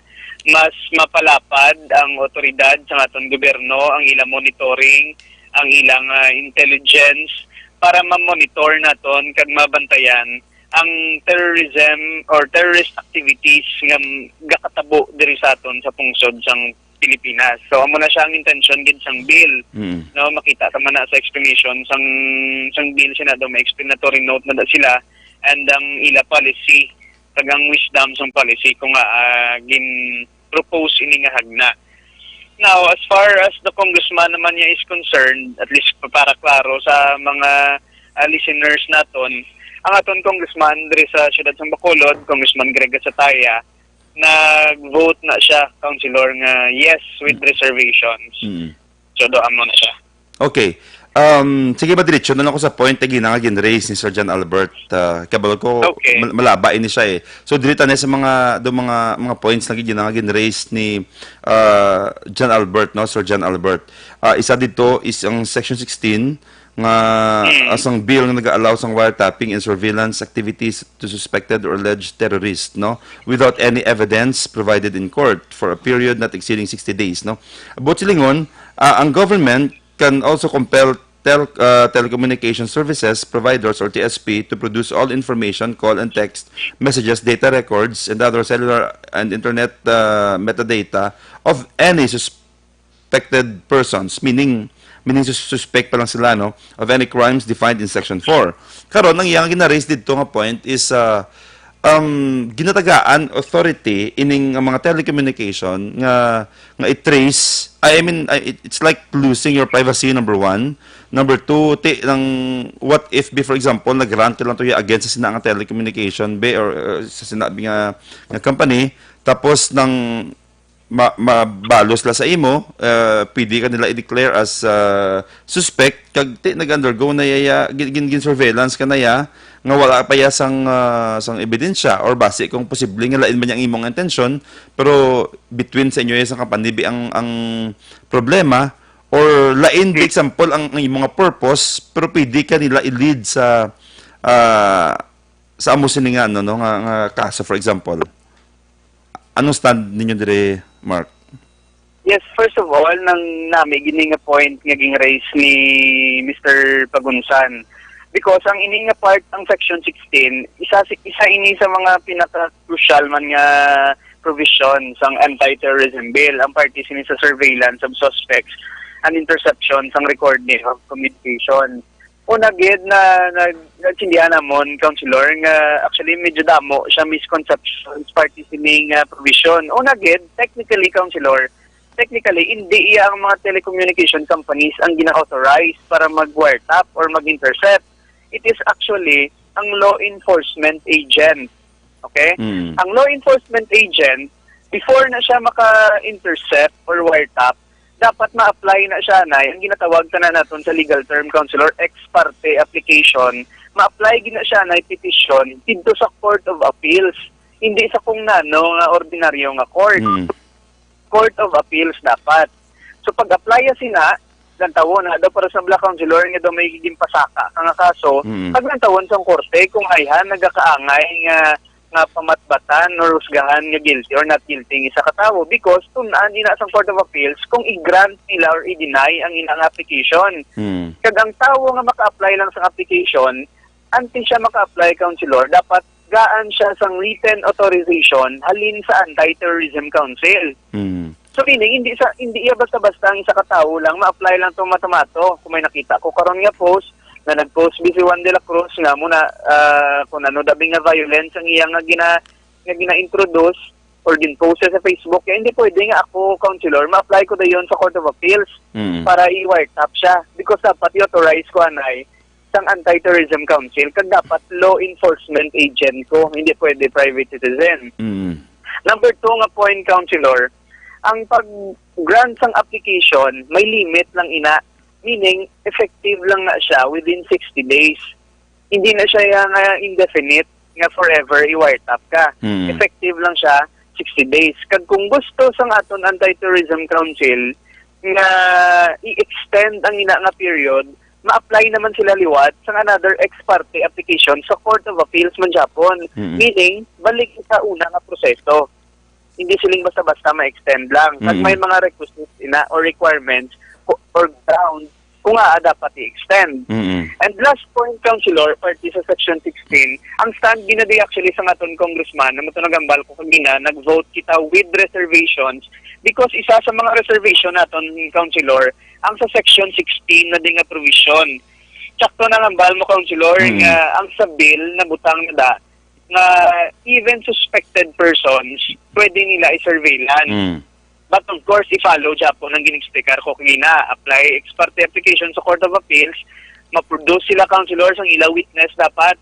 mas mapalapad ang otoridad sa aton gobyerno, ang ilang monitoring, ang ilang, ah, intelligence, para ma-monitor naton kag mabantayan ang terrorism or terrorist activities nga gakatabo diri sa aton sa pungsod sang Pilipinas. So, amo na siya ang intensyon gid sang bill. Mm. No, makita ta man na sa explanation sang sang bill, Senado, may explanatory note na da sila, and ang ila policy, kag ang wisdom sang policy kung nga, ah, gin propose ini nga hagna. Now, as far as the congressman naman niya is concerned, at least pa- para klaro sa mga, ah, listeners naton, ang aton congressman diri sa siyudad sang Bacolod, Congressman Greg Gasataya, nag-vote na siya, Councilor, nga yes with reservations. Mm. So, do amo na siya. Okay. Um, sige ba, diretso na lang ko sa point na gina nga gin-raise ni Sir John Albert. Ah, kabalo ko, Okay. mal- malaba ini siya eh. So, diri ta na sa mga, do mga, mga points na gina nga gin-raise ni, ah, John Albert, no, Sir John Albert. Ah, isa dito is ang Section sixteen nga, ah, sang bill nga nag-allow sang wiretapping and surveillance activities to suspected or alleged terrorists, no, without any evidence provided in court for a period not exceeding sixty days, no. About silingon, ah, ang government can also compel tel- uh, telecommunication services providers or T S P to produce all information, call and text messages, data records, and other cellular and internet, uh, metadata of any suspected persons, meaning meaning sus- suspect pa lang sila, no, of any crimes defined in Section four. Karon, ang iyang gina-raise dito nga point is, uh, um, ginatagaan authority ining, uh, mga telecommunication nga nga i-trace. I mean, I- it- it's like losing your privacy, number one. Number two, ti nang, what if be, for example, nag-rant ka lang to against sa sina nga telecommunication be, or, uh, sa sinabi nga, nga company, tapos nang ma- mabalos la sa imo, uh, pwede ka nila i-declare as, uh, suspect, kag ti nag-undergo na yaya, gin, gin, gin surveillance ka na ya, nga wala pa ya sang, ah, sang ebidensya, or basi kung posible nga lain man yang imong intensyon, pero between sa inyo ya sang company bi ang, ang problema, or lain, for example, ang, ang imong nga purpose, pero pwede ka nila i-lead sa, ah, sa amo sini nga, ano, no, nga, nga kaso, for example. Anong stand ninyo dire, Mark? Yes, first of all, nang nami gini nga point nga ging-raise ni Mister Pagunsan. Because ang ini nga part, ang Section sixteen, isa si- isa ini sa mga pinaka-crucial man nga provision sang anti-terrorism bill, ang parte sini sa surveillance of suspects. an interception sang recording of communication. Una gid na nag-, naintindihan namon, Councilor, nga actually medyo damo siya misconceptions parte sining, ah, provision. Una gid, technically, Councilor, technically, hindi iya ang mga telecommunication companies ang gina-authorize para mag-wiretap or mag-intercept. It is actually ang law enforcement agent. Okay? Mm. Ang law enforcement agent, before na siya maka-intercept or wiretap, dapat ma-apply na siya na ang ginatawag tanan naton sa legal term, Councilor, ex parte application. Ma-apply gina siya na petition dito sa Court of Appeals, hindi sa kung nano nga ordinaryo nga court. Mm. Court of Appeals dapat. So, pag-apply sina, lantawon, ha, daw para sa bala, Councilor, nga daw may ginpasaka ka nga kaso, Mm. pag lantawon sang korte, kung ayhan nagakaangay nga, nga pamatbatan or husgahan nga guilty or not guilty ang isa ka tawo, because tun-an ina sang Court of Appeals kung i-grant nila or i-deny ang ina nga application. Mm. Kag ang tawo nga maka-apply lang sa application, antes siya maka-apply, Councilor, dapat gaan siya sang written authorization halin sa Anti-Terrorism Council. Mm. So, meaning, hindi sa, hindi iya basta-basta ang isa ka tawo lang ma-apply lang to mato-mato. Kung may nakita ko karon nga post, na nag-post bi si Juan de la Cruz nga muna, ah, kung ano dabi nga violence ang iya nga gina-, nga gina-introduce or gin-post sa Facebook, kaya hindi pwede nga ako, Councilor, ma-apply ko dayon sa Court of Appeals Mm. para i-wiretap siya. Because dapat i-authorize ko anay sang Anti-Terrorism Council, kag dapat law enforcement agent ko, hindi pwede private citizen. Mm. Number two nga point, Councilor, ang pag-grant sang application, may limit lang ina, meaning effective lang na siya within sixty days. Hindi na siya nga indefinite nga forever i-wiretap ka. Mm. Effective lang siya sixty days. Kag kung gusto sang aton Anti-Terrorism Council nga i-extend ang ina nga period, ma-apply naman sila liwat sang another ex parte application sa Court of Appeals man gyapon. Mm. Meaning, balik sa una nga proseso. Hindi siling basta-basta ma-extend lang. Kag Mm. may mga requisites ina or requirements ko-, or ground kung nga dapat i-extend. Mm. And last point, Councilor, parte sa Section sixteen, ang stand gina di actually sa aton congressman, na mato nagambal ko kagina, nag-vote kita with reservations because isa sa mga reservation naton, Councilor, ang sa Section sixteen na di nga provision. Sakto na ang ambal mo, Councilor, Mm. nga ang sa bill na butang na da, nga even suspected persons, pwede nila i-surveillance. Mm. But of course, i-follow gyapon ang gin-explicar ko kanina. Apply ex parte application sa Court of Appeals, ma-produce sila, Councilor, sang ila witness dapat.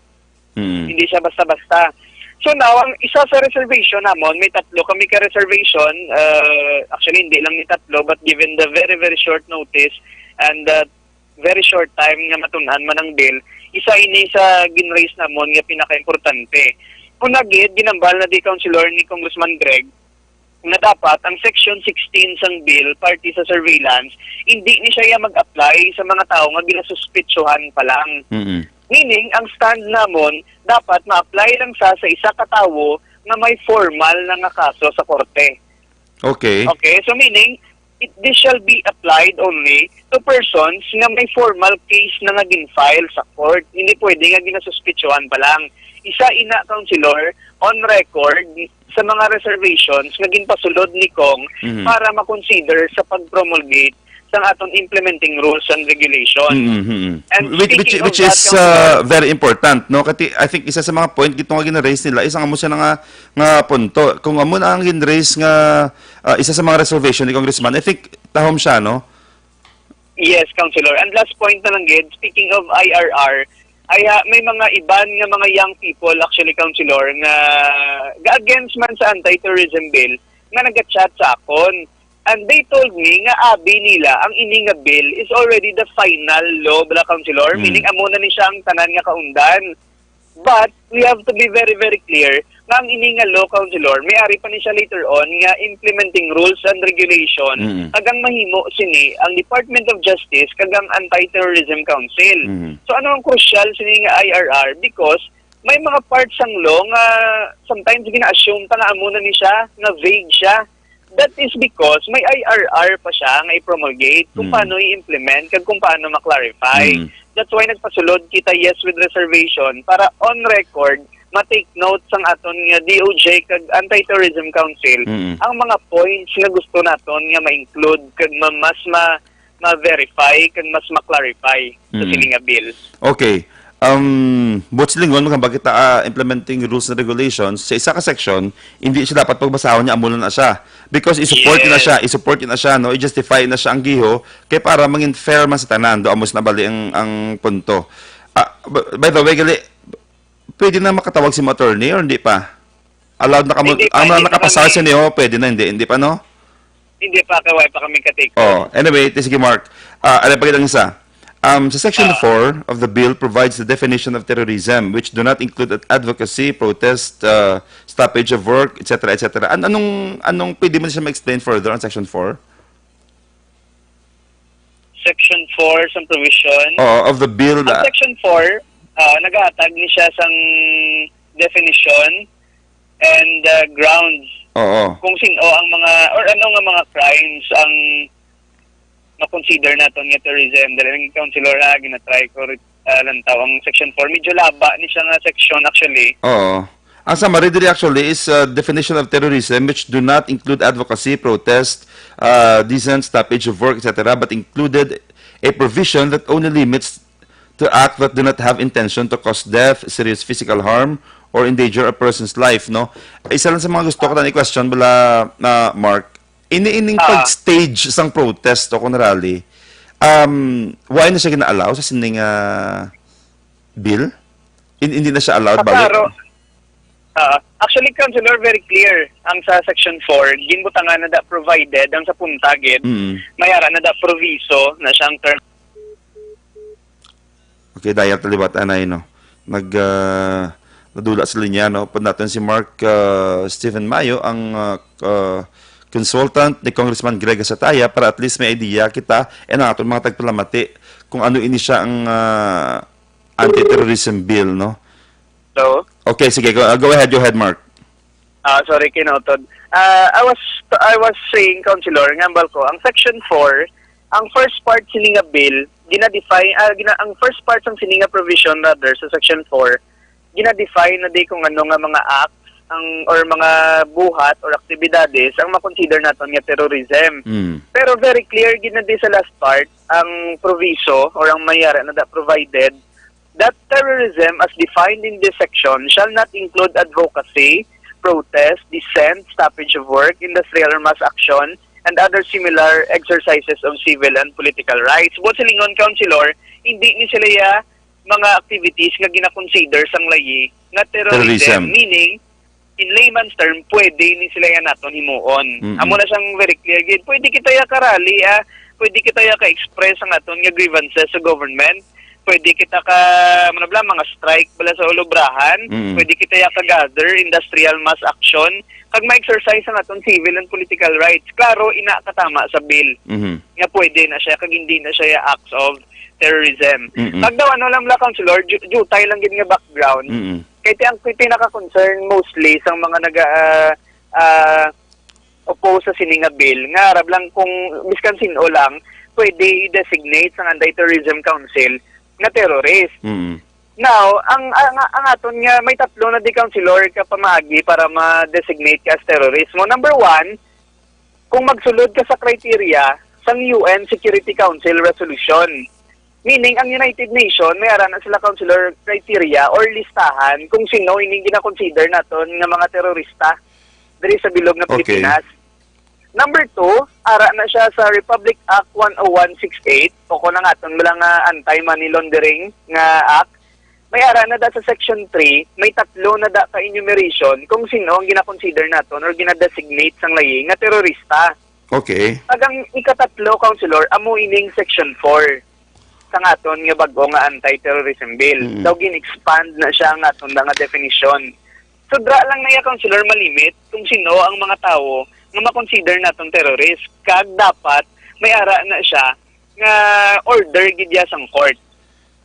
Mm. Hindi siya basta-basta. So now, ang isa sa reservation namon, may tatlo kami ka reservation. Uh, actually, hindi lang ni tatlo, but given the very, very short notice and the very short time nga matun-an man ang bill, isa ini sa gin-raise namon nga pinakaimportante. Una gid, ginambal na di, Councilor, ni Congressman Greg, nga dapat ang Section sixteen sang bill, parte sa surveillance, hindi ni siya mag-apply sa mga tawo nga ginasuspitsuhan pa lang. Mm-mm. Meaning, ang stand namon, dapat ma-apply lang sa, sa isa ka tawo nga may formal na nga kaso sa korte. Okay. Okay, so meaning, it, this shall be applied only to persons nga may formal case na nga gin-file sa court. Hindi pwede nga ginasuspitsuhan pa lang. Isa ina, Councilor, on record, sa mga reservations nga ginpasulod ni Cong Mhm. para ma-consider sa pag-promulgate sang aton implementing rules and regulation. Mhm, mhm. And Which, which, speaking of which that, is, Councilor, uh, very important, no? Kati, I think isa sa mga point gito nga gina-raise nila, isa nga mo siya nga, nga punto. Kung amo na ang gin-raise nga, uh, isa sa mga reservation ni Congressman, I think tahom siya, no? Yes, Councilor. And last point na lang gid, speaking of I R R, ay, ah, may mga iban nga mga young people, actually, Councilor, nga ga-against man sa anti-terrorism bill, nga naga-chat sa akon. And they told me nga abi nila ang ini nga bill is already the final law, bala, Councilor, Mm. meaning amo na ni siya ang tanan nga kaundan. But we have to be very, very clear nga ang ini nga law, Councilor, may ari pa ni siya later on nga implementing rules and regulation, Mm. kag ang mahimo sini ang Department of Justice kag ang Anti-Terrorism Council. Mm. So, ano ang crucial sini nga I R R? Because may mga parts sang law nga sometimes gina-assume ta nga amo na ni siya, nga vague siya. That is because may I R R pa siya nga i-promulgate kung Mm. paano i-implement kag kung paano ma-clarify. Mm. That's why nagpasulod kita yes with reservation para on record ma-take note sang aton nga D O J kag Anti-Terrorism Council Mm. ang mga points nga gusto naton nga ma-include kag ma-, mas ma-, ma-verify kag mas ma-clarify sa Mm. sini nga bill. Okay. Um, buot silingon, magkambal kita, ah, implementing rules and regulations, sa isa ka section, hindi siya dapat pagbasahon niya, amo na siya. Because i-support na Yes. siya, i-support na siya, no? I-justify na siya ang giho, kay para mangin fair man sa tanan, do amo na bali ang, ang punto. Ah, b-, by the way, gali, pwede na makatawag si mo attorney or hindi pa? Allowed na kamo, Hindi pa, ang mga hindi pa nakapasar kami sa inyo, pwede na, hindi, hindi pa, no? Hindi pa, kay wala pa kami ka-take. Oh, anyway, ti-, sige, Mark. Ah, ano pa kitang isa? Um, sa section Ah. four of the bill provides the definition of terrorism, which do not include ad-, advocacy, protest, uh, stoppage of work, et cetera, et cetera. An-, anong, anong pwede mo siya ma-explain further on section four? Section four sa provision. Oo, of the bill. Ang ah, section four, ah, nagahatag ni siya sang definition and, ah, grounds Oo. kung sin-o ang mga, or ano nga mga crimes ang ma-consider naton nga terrorism. Dali lang, Councilor, ha, ginatry ko rin, ah, lantaw ang section four. Medyo laba ni siya nga section, actually. Oo. Ang summary diri actually is, uh, definition of terrorism, which do not include advocacy, protest, uh, dissent, stoppage of work, et cetera, but included a provision that only limits to act that do not have intention to cause death, serious physical harm, or endanger a person's life, no? Isa lang sa mga gusto ko tani question, bala, na Mark, ini ining Ah. pag-stage sang protest o kung rally, um, why na siya gina-allow sa sining, ah, bill? In-, hindi na siya allowed Ah, balik? Klaro. Ah, actually, Councilor, very clear ang sa section four, ginbutangan na da provided ang sa punta gid, Mm. may ara na da proviso na siyang term. Okay, dayat liwat anay, no? Nag, ah, nadula sa linya, no? Pud naton si Mark, ah, Stephen Mayo, ang, ah, ah, consultant ni Congressman Greg Asataya, para at least may idea kita and ang aton mga tagpalamati kung ano ini siya ang, ah, anti-terrorism bill, no? Hello? Okay, sige, go, go ahead, go ahead, Mark. Ah, sorry, kinutod. Ah, I was, I was saying, Councilor, nga ambal ko, ang section four, ang first part sini nga bill, gina-define, ah, gina-, ang first part sang sini nga provision, rather, sa section four, gina-define na di kung ano nga mga acts ang, or mga buhat or aktibidades ang makonsider naton nga terrorism. Mm. Pero very clear gid na di sa last part ang proviso or ang mayara na da provided that terrorism as defined in this section shall not include advocacy, protest, dissent, stoppage of work, industrial or mass action, and other similar exercises of civil and political rights. Buot silingon, Councilor, hindi ni sila ya mga activities nga ginakonsider sang layi nga terrorism, Terrorism. meaning, in layman's term, pwede ni sila yan naton himuon. Mm-mm. Amo na siyang very clear gid. Pwede kita ya ka-rally, ah. Pwede kita ya ka-express ang aton nga grievances sa government. Pwede kita ka, ano bala, mga strike bala sa olobrahan. Mm-mm. Pwede kita ya ka-gather, industrial mass action. Kag ma-exercise ang aton civil and political rights. Klaro, ina katama sa bill Mhm. nga pwede na siya, kag hindi na siya ya acts of terrorism. Mm-mm. Kag daw, ano lang bala, Councilor, ju-, jutay lang gid nga background. Mm-mm. Kay ti-, ang pinaka-concern mostly sang mga naga, ah, ah, oppose sa sini nga bill, nga arab lang kung biskan sin-o lang, pwede i-designate sang Anti-Terrorism Council nga terrorist. Mm. Now, ang, ang, ang aton nga may tatlo na di, Councilor, ka pamaagi para ma-designate ka as terrorist mo. Number one, kung magsulod ka sa criteria sang U N Security Council resolution. Meaning, ang United Nation, may ara na sila, Councilor, criteria or listahan kung sino ining ginakonsider naton nga mga terorista diri sa bilog nga Okay. Pilipinas. Number two, ara na siya sa Republic Act one oh one six eight, o kung ang aton bala nga anti-money laundering nga act, may ara na da sa Section three, may tatlo na da ka enumeration kung sino ang ginakonsider naton or ginadesignate sang layi nga terorista. Okay. Kag ang ikatatlo, Councilor, amo ining Section four sang aton nga bag-o nga anti-terrorism bill. Mm. Daw gin-expand na siya ang aton nga definition. Sudra lang na iya, Councilor, malimit kung sino ang mga tawo nga makonsider naton terrorist. Kag dapat may ara na siya nga order gid ya sang court.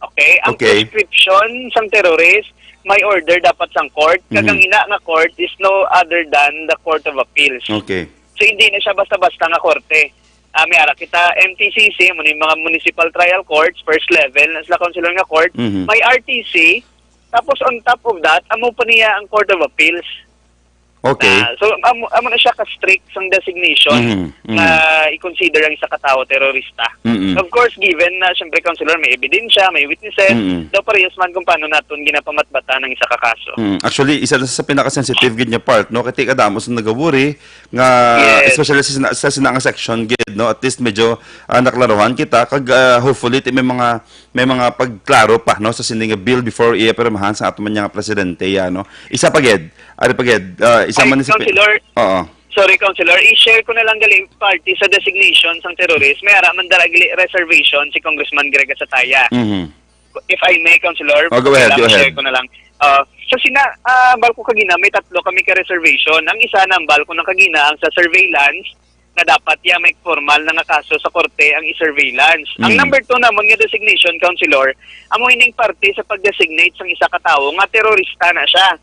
Okay? Ang Okay. prescription sang terrorist, may order dapat sang court. Kag Mhm. ang ina nga court is no other than the Court of Appeals. Okay. So, hindi na siya basta-basta nga korte. Ah, may ara kita, M T C C, mo ni mga municipal trial courts, first level, na sila, Councilor, nga court. Mhm. May R T C, tapos on top of that, amo pa niya ang Court of Appeals. Okay. Ah, so, amo, amo na siya ka-strict sang designation Mhm, mhm. na i-consider ang isa ka tawo terorista. Mm-mm. Of course, given na, siyempre, Councilor, may ebidensya, may witnesses, Mm-mm. daw parehas man kung paano naton ginapamatbatan ang isa ka kaso. Mm. Actually, isa na sa pinaka-sensitive gid nga part, no? Kay kadamo sa nagawuri nga, Yes. especially sa, sina- sa sina nga section gid, no? At least medyo ah, naklaruhan kita kag ah, hopefully ti may mga may mga pagklaro pa, no, sa sini nga bill before iya pirmahan sa ato man nga presidente, ya, no? Isa pa gid, ari pa gid, ah, isa Ay, man si Councilor, Oo. sorry, Councilor, i-share ko na lang gali parte sa designation sang terrorist. May ara man dara gali reservation si Congressman Greg Asataya. Mhm. If I may, Councilor, Oh, go ahead, kailangan go ahead. share ko na lang. Ah, so sina, ah, ambal ko kagina, may tatlo kami ka reservation. Ang isa na ambal ko nang kagina ang sa surveillance na dapat ya may formal na nga kaso sa korte ang i-surveillance. Ang Mm. number two namon nga designation, Councilor, amo ining parte sa pag-designate sang isa ka tawo nga terorista na siya.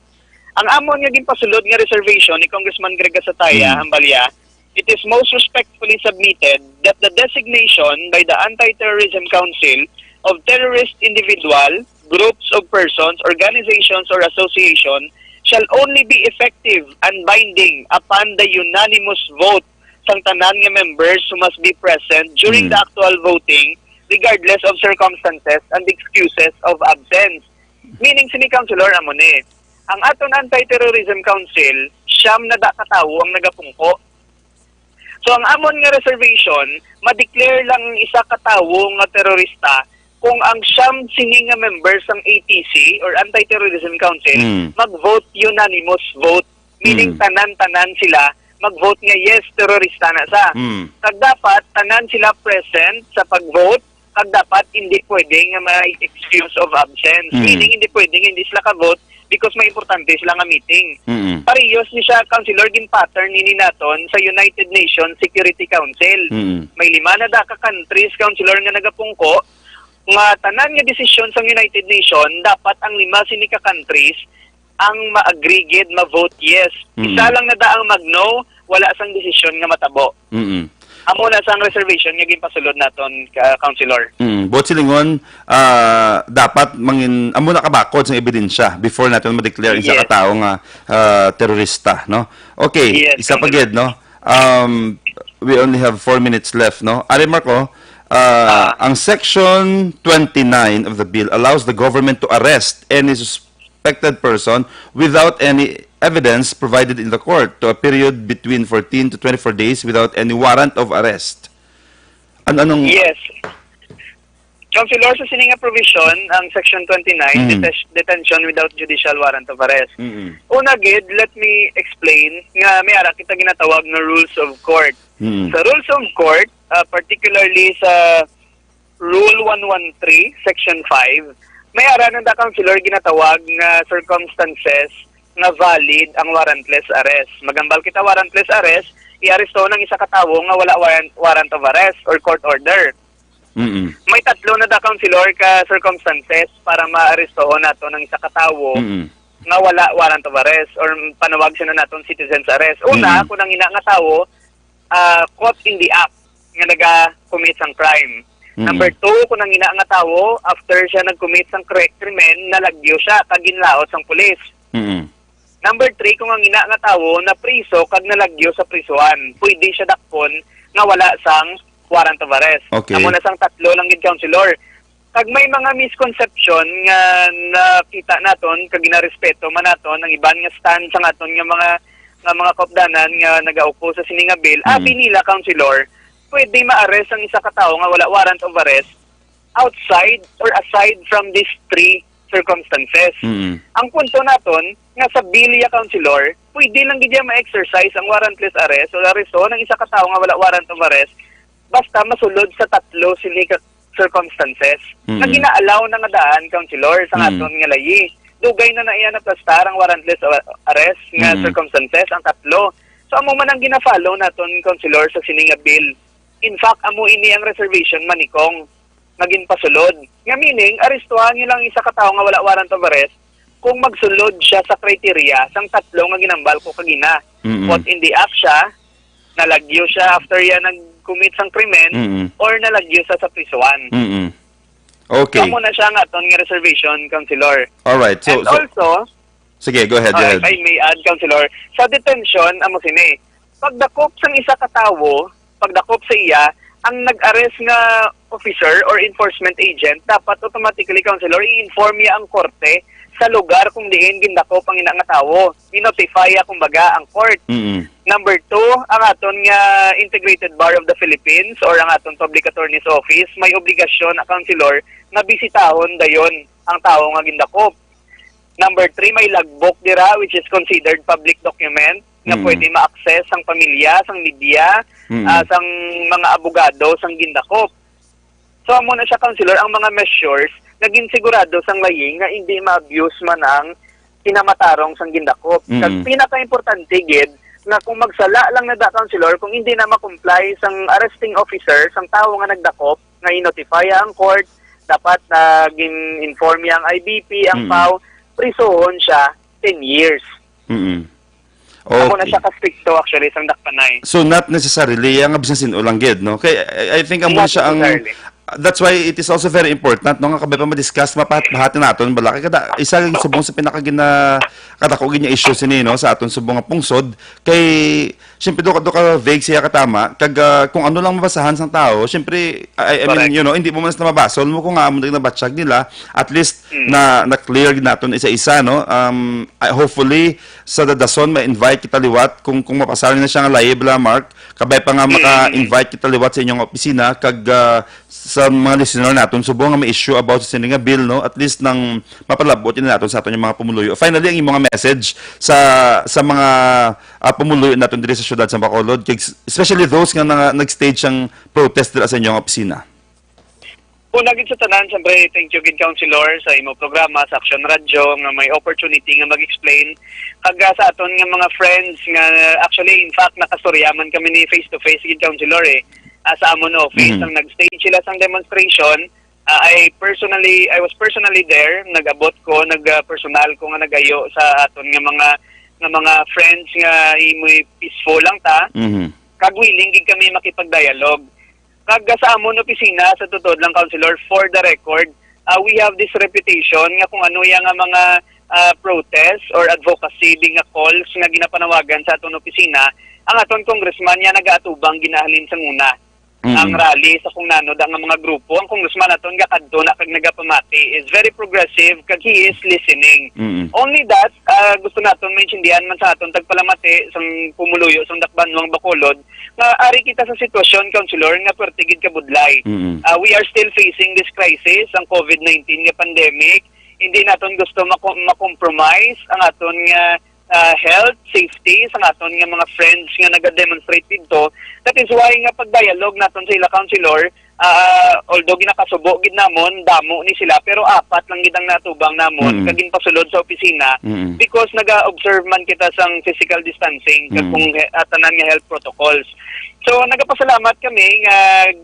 Ang amon nga ginpasulod nga reservation ni Congressman Greg Asataya Mm. Hambalya, it is most respectfully submitted that the designation by the Anti-Terrorism Council of terrorist individual, groups of persons, organizations, or association shall only be effective and binding upon the unanimous vote sang tanan nga members who must be present during Mm. the actual voting, regardless of circumstances and excuses of absence. Meaning, sini, Councilor, amo ni, ang aton Anti-Terrorism Council, siyam na da ka tawo ang nagapungko. So, ang amon nga reservation, ma-declare lang ang isa ka tawo nga terorista kung ang siyam sini nga members sang A T C or Anti-Terrorism Council Mm. mag-vote unanimous vote, meaning Mm. tanan-tanan sila mag-vote nga yes, terorista na sa. Mm. Kag dapat tanan sila present sa pag-vote, kag dapat hindi pwede nga may excuse of absence. Mm. Meaning, hindi pwede nga hindi sila ka-vote because may importante sila nga meeting. Mm. Parehas ni siya, Councilor, gin-pattern nini naton sa United Nations Security Council. Mm. May lima na da ka countries, Councilor, nga nagapungko nga tanan nga desisyon sang United Nation, dapat ang lima sini ka countries ang ma-agree gid, ma-vote yes. Mm. Isa lang na da ang mag-no, wala sang desisyon nga matabo. Mm. Amo na sang reservation nga ginpasulod naton, ka Councilor. Mm. Buot silingon, ah, dapat mangin amo na kabakod sang ebidensya before natin ma-declare isa Yes. ka tawo nga ah, terorista, no? Okay, Yes, isa pa Councilor. gid, no? Um, we only have four minutes left, no? Ari, Marco, ah, Ah. ang section twenty-nine of the bill allows the government to arrest any suspected person without any evidence provided in the court to a period between fourteen to twenty-four days without any warrant of arrest. Ano anong Yes. Councilor, sa sini nga provision, ang Section twenty-nine, Mm. detes- detention without judicial warrant of arrest. Mm-mm. Una gid, let me explain nga may ara kita ginatawag na rules of court. Mm. Sa rules of court, ah, particularly sa Rule one one three, Section five, may ara na da, Councilor, ginatawag nga circumstances nga valid ang warrantless arrest. Magambal kita warrantless arrest, i-aresto ng isa ka tawo nga wala warrant, warrant of arrest or court order. Mm-mm. May tatlo na da, Councilor, ka circumstances para maarestohon nato ng isa ka tawo Mm-mm. nga wala warrant of arrest or panawag siya na naton citizen's arrest. Una, Mm. kung ang ina nga tawo ah, caught in the act nga naga-commit sang crime. Mm. Number two, kung ang ina nga tawo, after siya nag-commit sang kri- krimen, nalagyo siya kag ginlaot sang pulis. Mm-mm. Number three, kung ang ina nga tawo napriso kag nalagyo sa prisuhan, pwede siya dakpon nga wala sang warrant of arrest. Okay. Amo na sang tatlo lang gid, Councilor. Kag may mga misconception nga nakita naton kag ginarespeto man naton ang iban nga stand sang aton nga mga, nga mga kaupdanan nga nagaupo sa sini nga bill. Mm. Abi nila, Councilor, pwede ma-arrest ang isa ka tawo nga wala warrant of arrest outside or aside from these three circumstances. Mm. Ang punto naton nga sa bill ya, Councilor, pwede lang gid ya ma-exercise ang warrantless arrest o aresto ng isa ka tawo nga wala warrant of arrest basta masulod sa tatlo sini ka circumstances Mm. nga gina-allow na nga daan, Councilor, sa Mm. aton nga layi. Dugay na na iya naplastar ang warrantless arrest nga Mm. circumstances, ang tatlo. So, amo man ang gina-follow naton, Councilor, sa sini nga bill. In fact, amo ini ang reservation, manikong, nga ginpasulod. Nga meaning, arestuhan niyo lang isa ka tawo nga wala warrant of arrest kung magsulod siya sa criteria sang tatlo nga ginambal ko kagina. Mm-mm. Caught in the act siya, nalagyo siya after iya nag-commit sang krimen, Mm-mm. or nalagyo siya sa prisuhan. Mm-mm. Okay. Amo na siya nga aton nga reservation, Councilor. All right. So, And so, also, Sige, go ahead, go Ah, ahead. if I may add, Councilor, sa detention, amo sini, pagdakop sang isa ka tawo, pagdakop sa iya, ang nag-arrest nga officer or enforcement agent, dapat automatically, Councilor, i-inform niya ang korte sa lugar kung diin gindakop ang ina nga tawo. I-notify niya, kumbaga, ang court. Mm-mm. Number two, ang aton nga Integrated Bar of the Philippines or ang aton Public Attorney's Office may obligasyon, Councilor, na bisitahon dayon ang tawo nga gindakop. Number three, may logbook dira, which is considered public document nga Mm. pwede ma-access sang pamilya, sang media, Mm. ah, sang mga abogado sang gindakop. So, amo na siya, Councilor, ang mga measures nga ginsigurado sang layi nga hindi ma-abuse man ang kinamatarong sang gindakop. Mm. Kag pinaka-importante gid nga kung magsala lang na da, Councilor, kung hindi na ma-comply sang arresting officer, sang tawo nga nagdakop, nga i-notify ang court, dapat na gin-inform niya ang I B P, ang Mm. PAO, prisohon siya ten years. Mm-mm. Ako na Okay. siya ka-stricto, actually, sang dakpanay. So, not necessarily, ang absence in lang gid, no? Kay I, I think amo Not siya ang necessarily. That's why it is also very important, no, nga kabay pa ma-discuss, mapahat-bahati naton bala. Kay kada isa yung subong sa pinakagina kadako gid nga issue sini, no, sa aton subong nga pungsod. Kay siyempre, do, do ka vague siya katama kag, ah, kung ano lang mabasahan sang tao, siyempre, I, I mean, Correct. you know, hindi mo man na mabasol mo kung nga amo na nabatsyag nila. At least Mm. na na-clear gid naton isa-isa, no. Um, I, hopefully sa dadason ma-invite kita liwat kung kung mapasar na siya nga live la, Mark, kabay pa nga Mm. maka-invite kita liwat sa inyong opisina kag, ah, sa mga listener naton subong nga may issue about sa sini nga bill, no, at least nang mapalabot yun naton sa aton yung mga pumuluyo. Finally, ang imong message sa sa mga, ah, pumuluyo naton diri sa siyudad sa Bacolod, kag especially those nga na, nag-stage ang protest dira sa inyong opisina. Una gid sa tanan, siyempre, thank you gid, Councilor, sa imo programa sa Action Radio nga may opportunity nga mag-explain. Kag, ah, sa aton nga mga friends nga, actually, in fact, nakastorya man kami ni face to face gid, Councilor, eh. Ah, sa amon office, Mhm. ang nag-stage sila sang demonstration, ah, I personally, I was personally there, nag-abot ko, nag, ah, personal ko nga nagayo sa aton nga mga nga mga friends nga imoy peaceful lang ta. Mhm. Kag willing gid kami makipag-dialogue. Kag sa amon opisina, sa totoo lang, Councilor, for the record, ah, we have this reputation nga kung ano yang nga mga, ah, protest or advocacy, di nga calls nga ginapanawagan sa aton opisina, ang aton congressman niya nagaatubang ginahalin sa una. Mm-mm. Ang rally sa kung nano da nga mga grupo, ang congressman naton gakadto na kag nagapamati, is very progressive kag he is listening. Mm-mm. Only that, ah, gusto naton maintindihan man sa aton tagpalamati sang pumuluyo sang Dakbanuang Bacolod nga ari kita sa sitwasyon, Councilor, nga pwerte gid kabudlay. Mm-mm. Ah, we are still facing this crisis, ang COVID nineteen nga pandemic. Hindi naton gusto mako- ma-compromise ang aton nga, ah, health, safety sa aton nga mga friends nga nagademonstrate didto. That is why nga pag-dialogue naton sa ila, Councilor, ah, although ginakasubo gid namon, damo ni sila, pero apat lang gid ang natubang namon Mm. kag ginpasulod sa opisina Mm. because naga-observe man kita sang physical distancing kag Mm. kung he- ah, tanan nga health protocols. So, nagapasalamat kami nga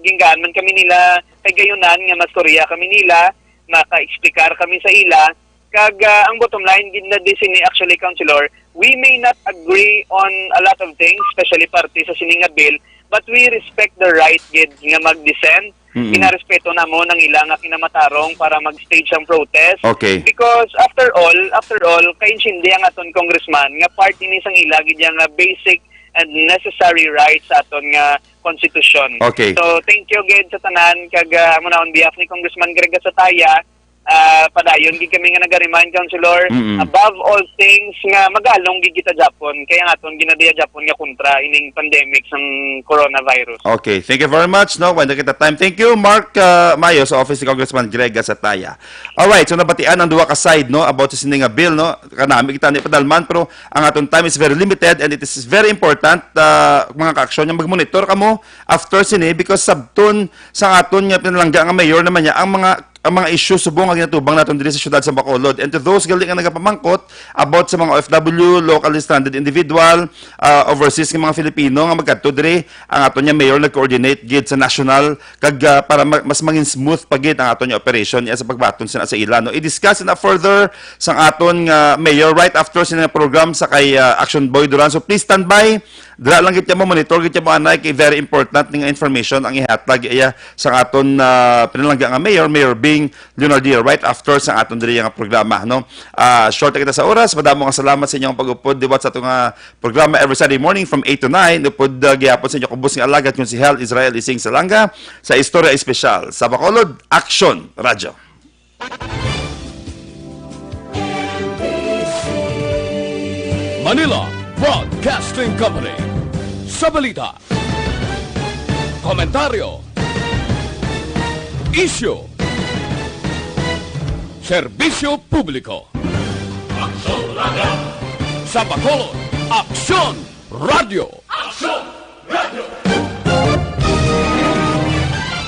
ginggaan man kami nila kay gayunan nga mastorya kami nila, maka-explicar kami sa ila. Kag, ah, ang bottom line gid na di sini, actually, Councilor, we may not agree on a lot of things, especially parte sa sini nga bill, but we respect the right gid nga mag-dissent. Mm-mm. Ginarespeto namon ang ila nga kinamatarong para mag-stage ang protest. Okay. Because after all, after all, kaintindi ang aton congressman nga part ini sang ila gid yang, ah, basic and necessary rights sa aton nga konstitusyon. Okay. So, thank you gid sa tanan kag, ah, amo na, on behalf ni Congressman Greg Gasataya, ah, padayon gid kami nga naga-remind, Councilor, Mm-mm. above all things nga magalong gid kita Japon kay ang aton ginadiya Japon nga kontra ining pandemic sang coronavirus. Okay, thank you very much, no. Wala na kita time. Thank you, Mark, uh, Mayo, sa office ni Congressman Greg Gasataya. Alright, so nabatian ang duha ka side, no, about sa sini nga bill, no. Kanami kita ni padalman, pero ang aton time is very limited and it is very important, uh, mga kaaksyon, nga mag-monitor kamo after sini because sabton sa aton nga pinalangga nga mayor naman niya ang mga ang mga issue subong nga ginatubang naton diri sa siyudad sa Bacolod. And to those gali nga nagapamangkot about sa mga O F W, locally stranded individual, uh, overseas nga mga Filipino nga magkadto diri, ang aton nga mayor nag-coordinate gid sa national kag, ah, para ma- mas mangin smooth pa gid ang aton nga operation niya sa pagbaton sina sa ila, no. I-discuss na further sang aton nga mayor right after sina program sa kay, ah, Action Boy Duran. So please stand by. Dira lang gid mo, monitor gid mo anay kay very important ning information ang ihatag iya sa aton, ah, pinalangga nga mayor, Mayor B. King Leonardia right after sa aton diri nga programa, no? Ah, short na kita sa oras. Madamo nga salamat sa inyong pag-upod liwat sa atong, ah, programa every Sunday morning from eight to nine. Upod, ah, gihapon sa inyo kubos nga alagad, kung si Hal Israel Ising Salanga sa Istorya Espesyal sa Bacolod Action Radio. Manila Broadcasting Company. Sa balita, komentaryo, isyu, serbisyo publiko. Aksyon Radio. Sa Bacolod, Aksyon Radio. Aksyon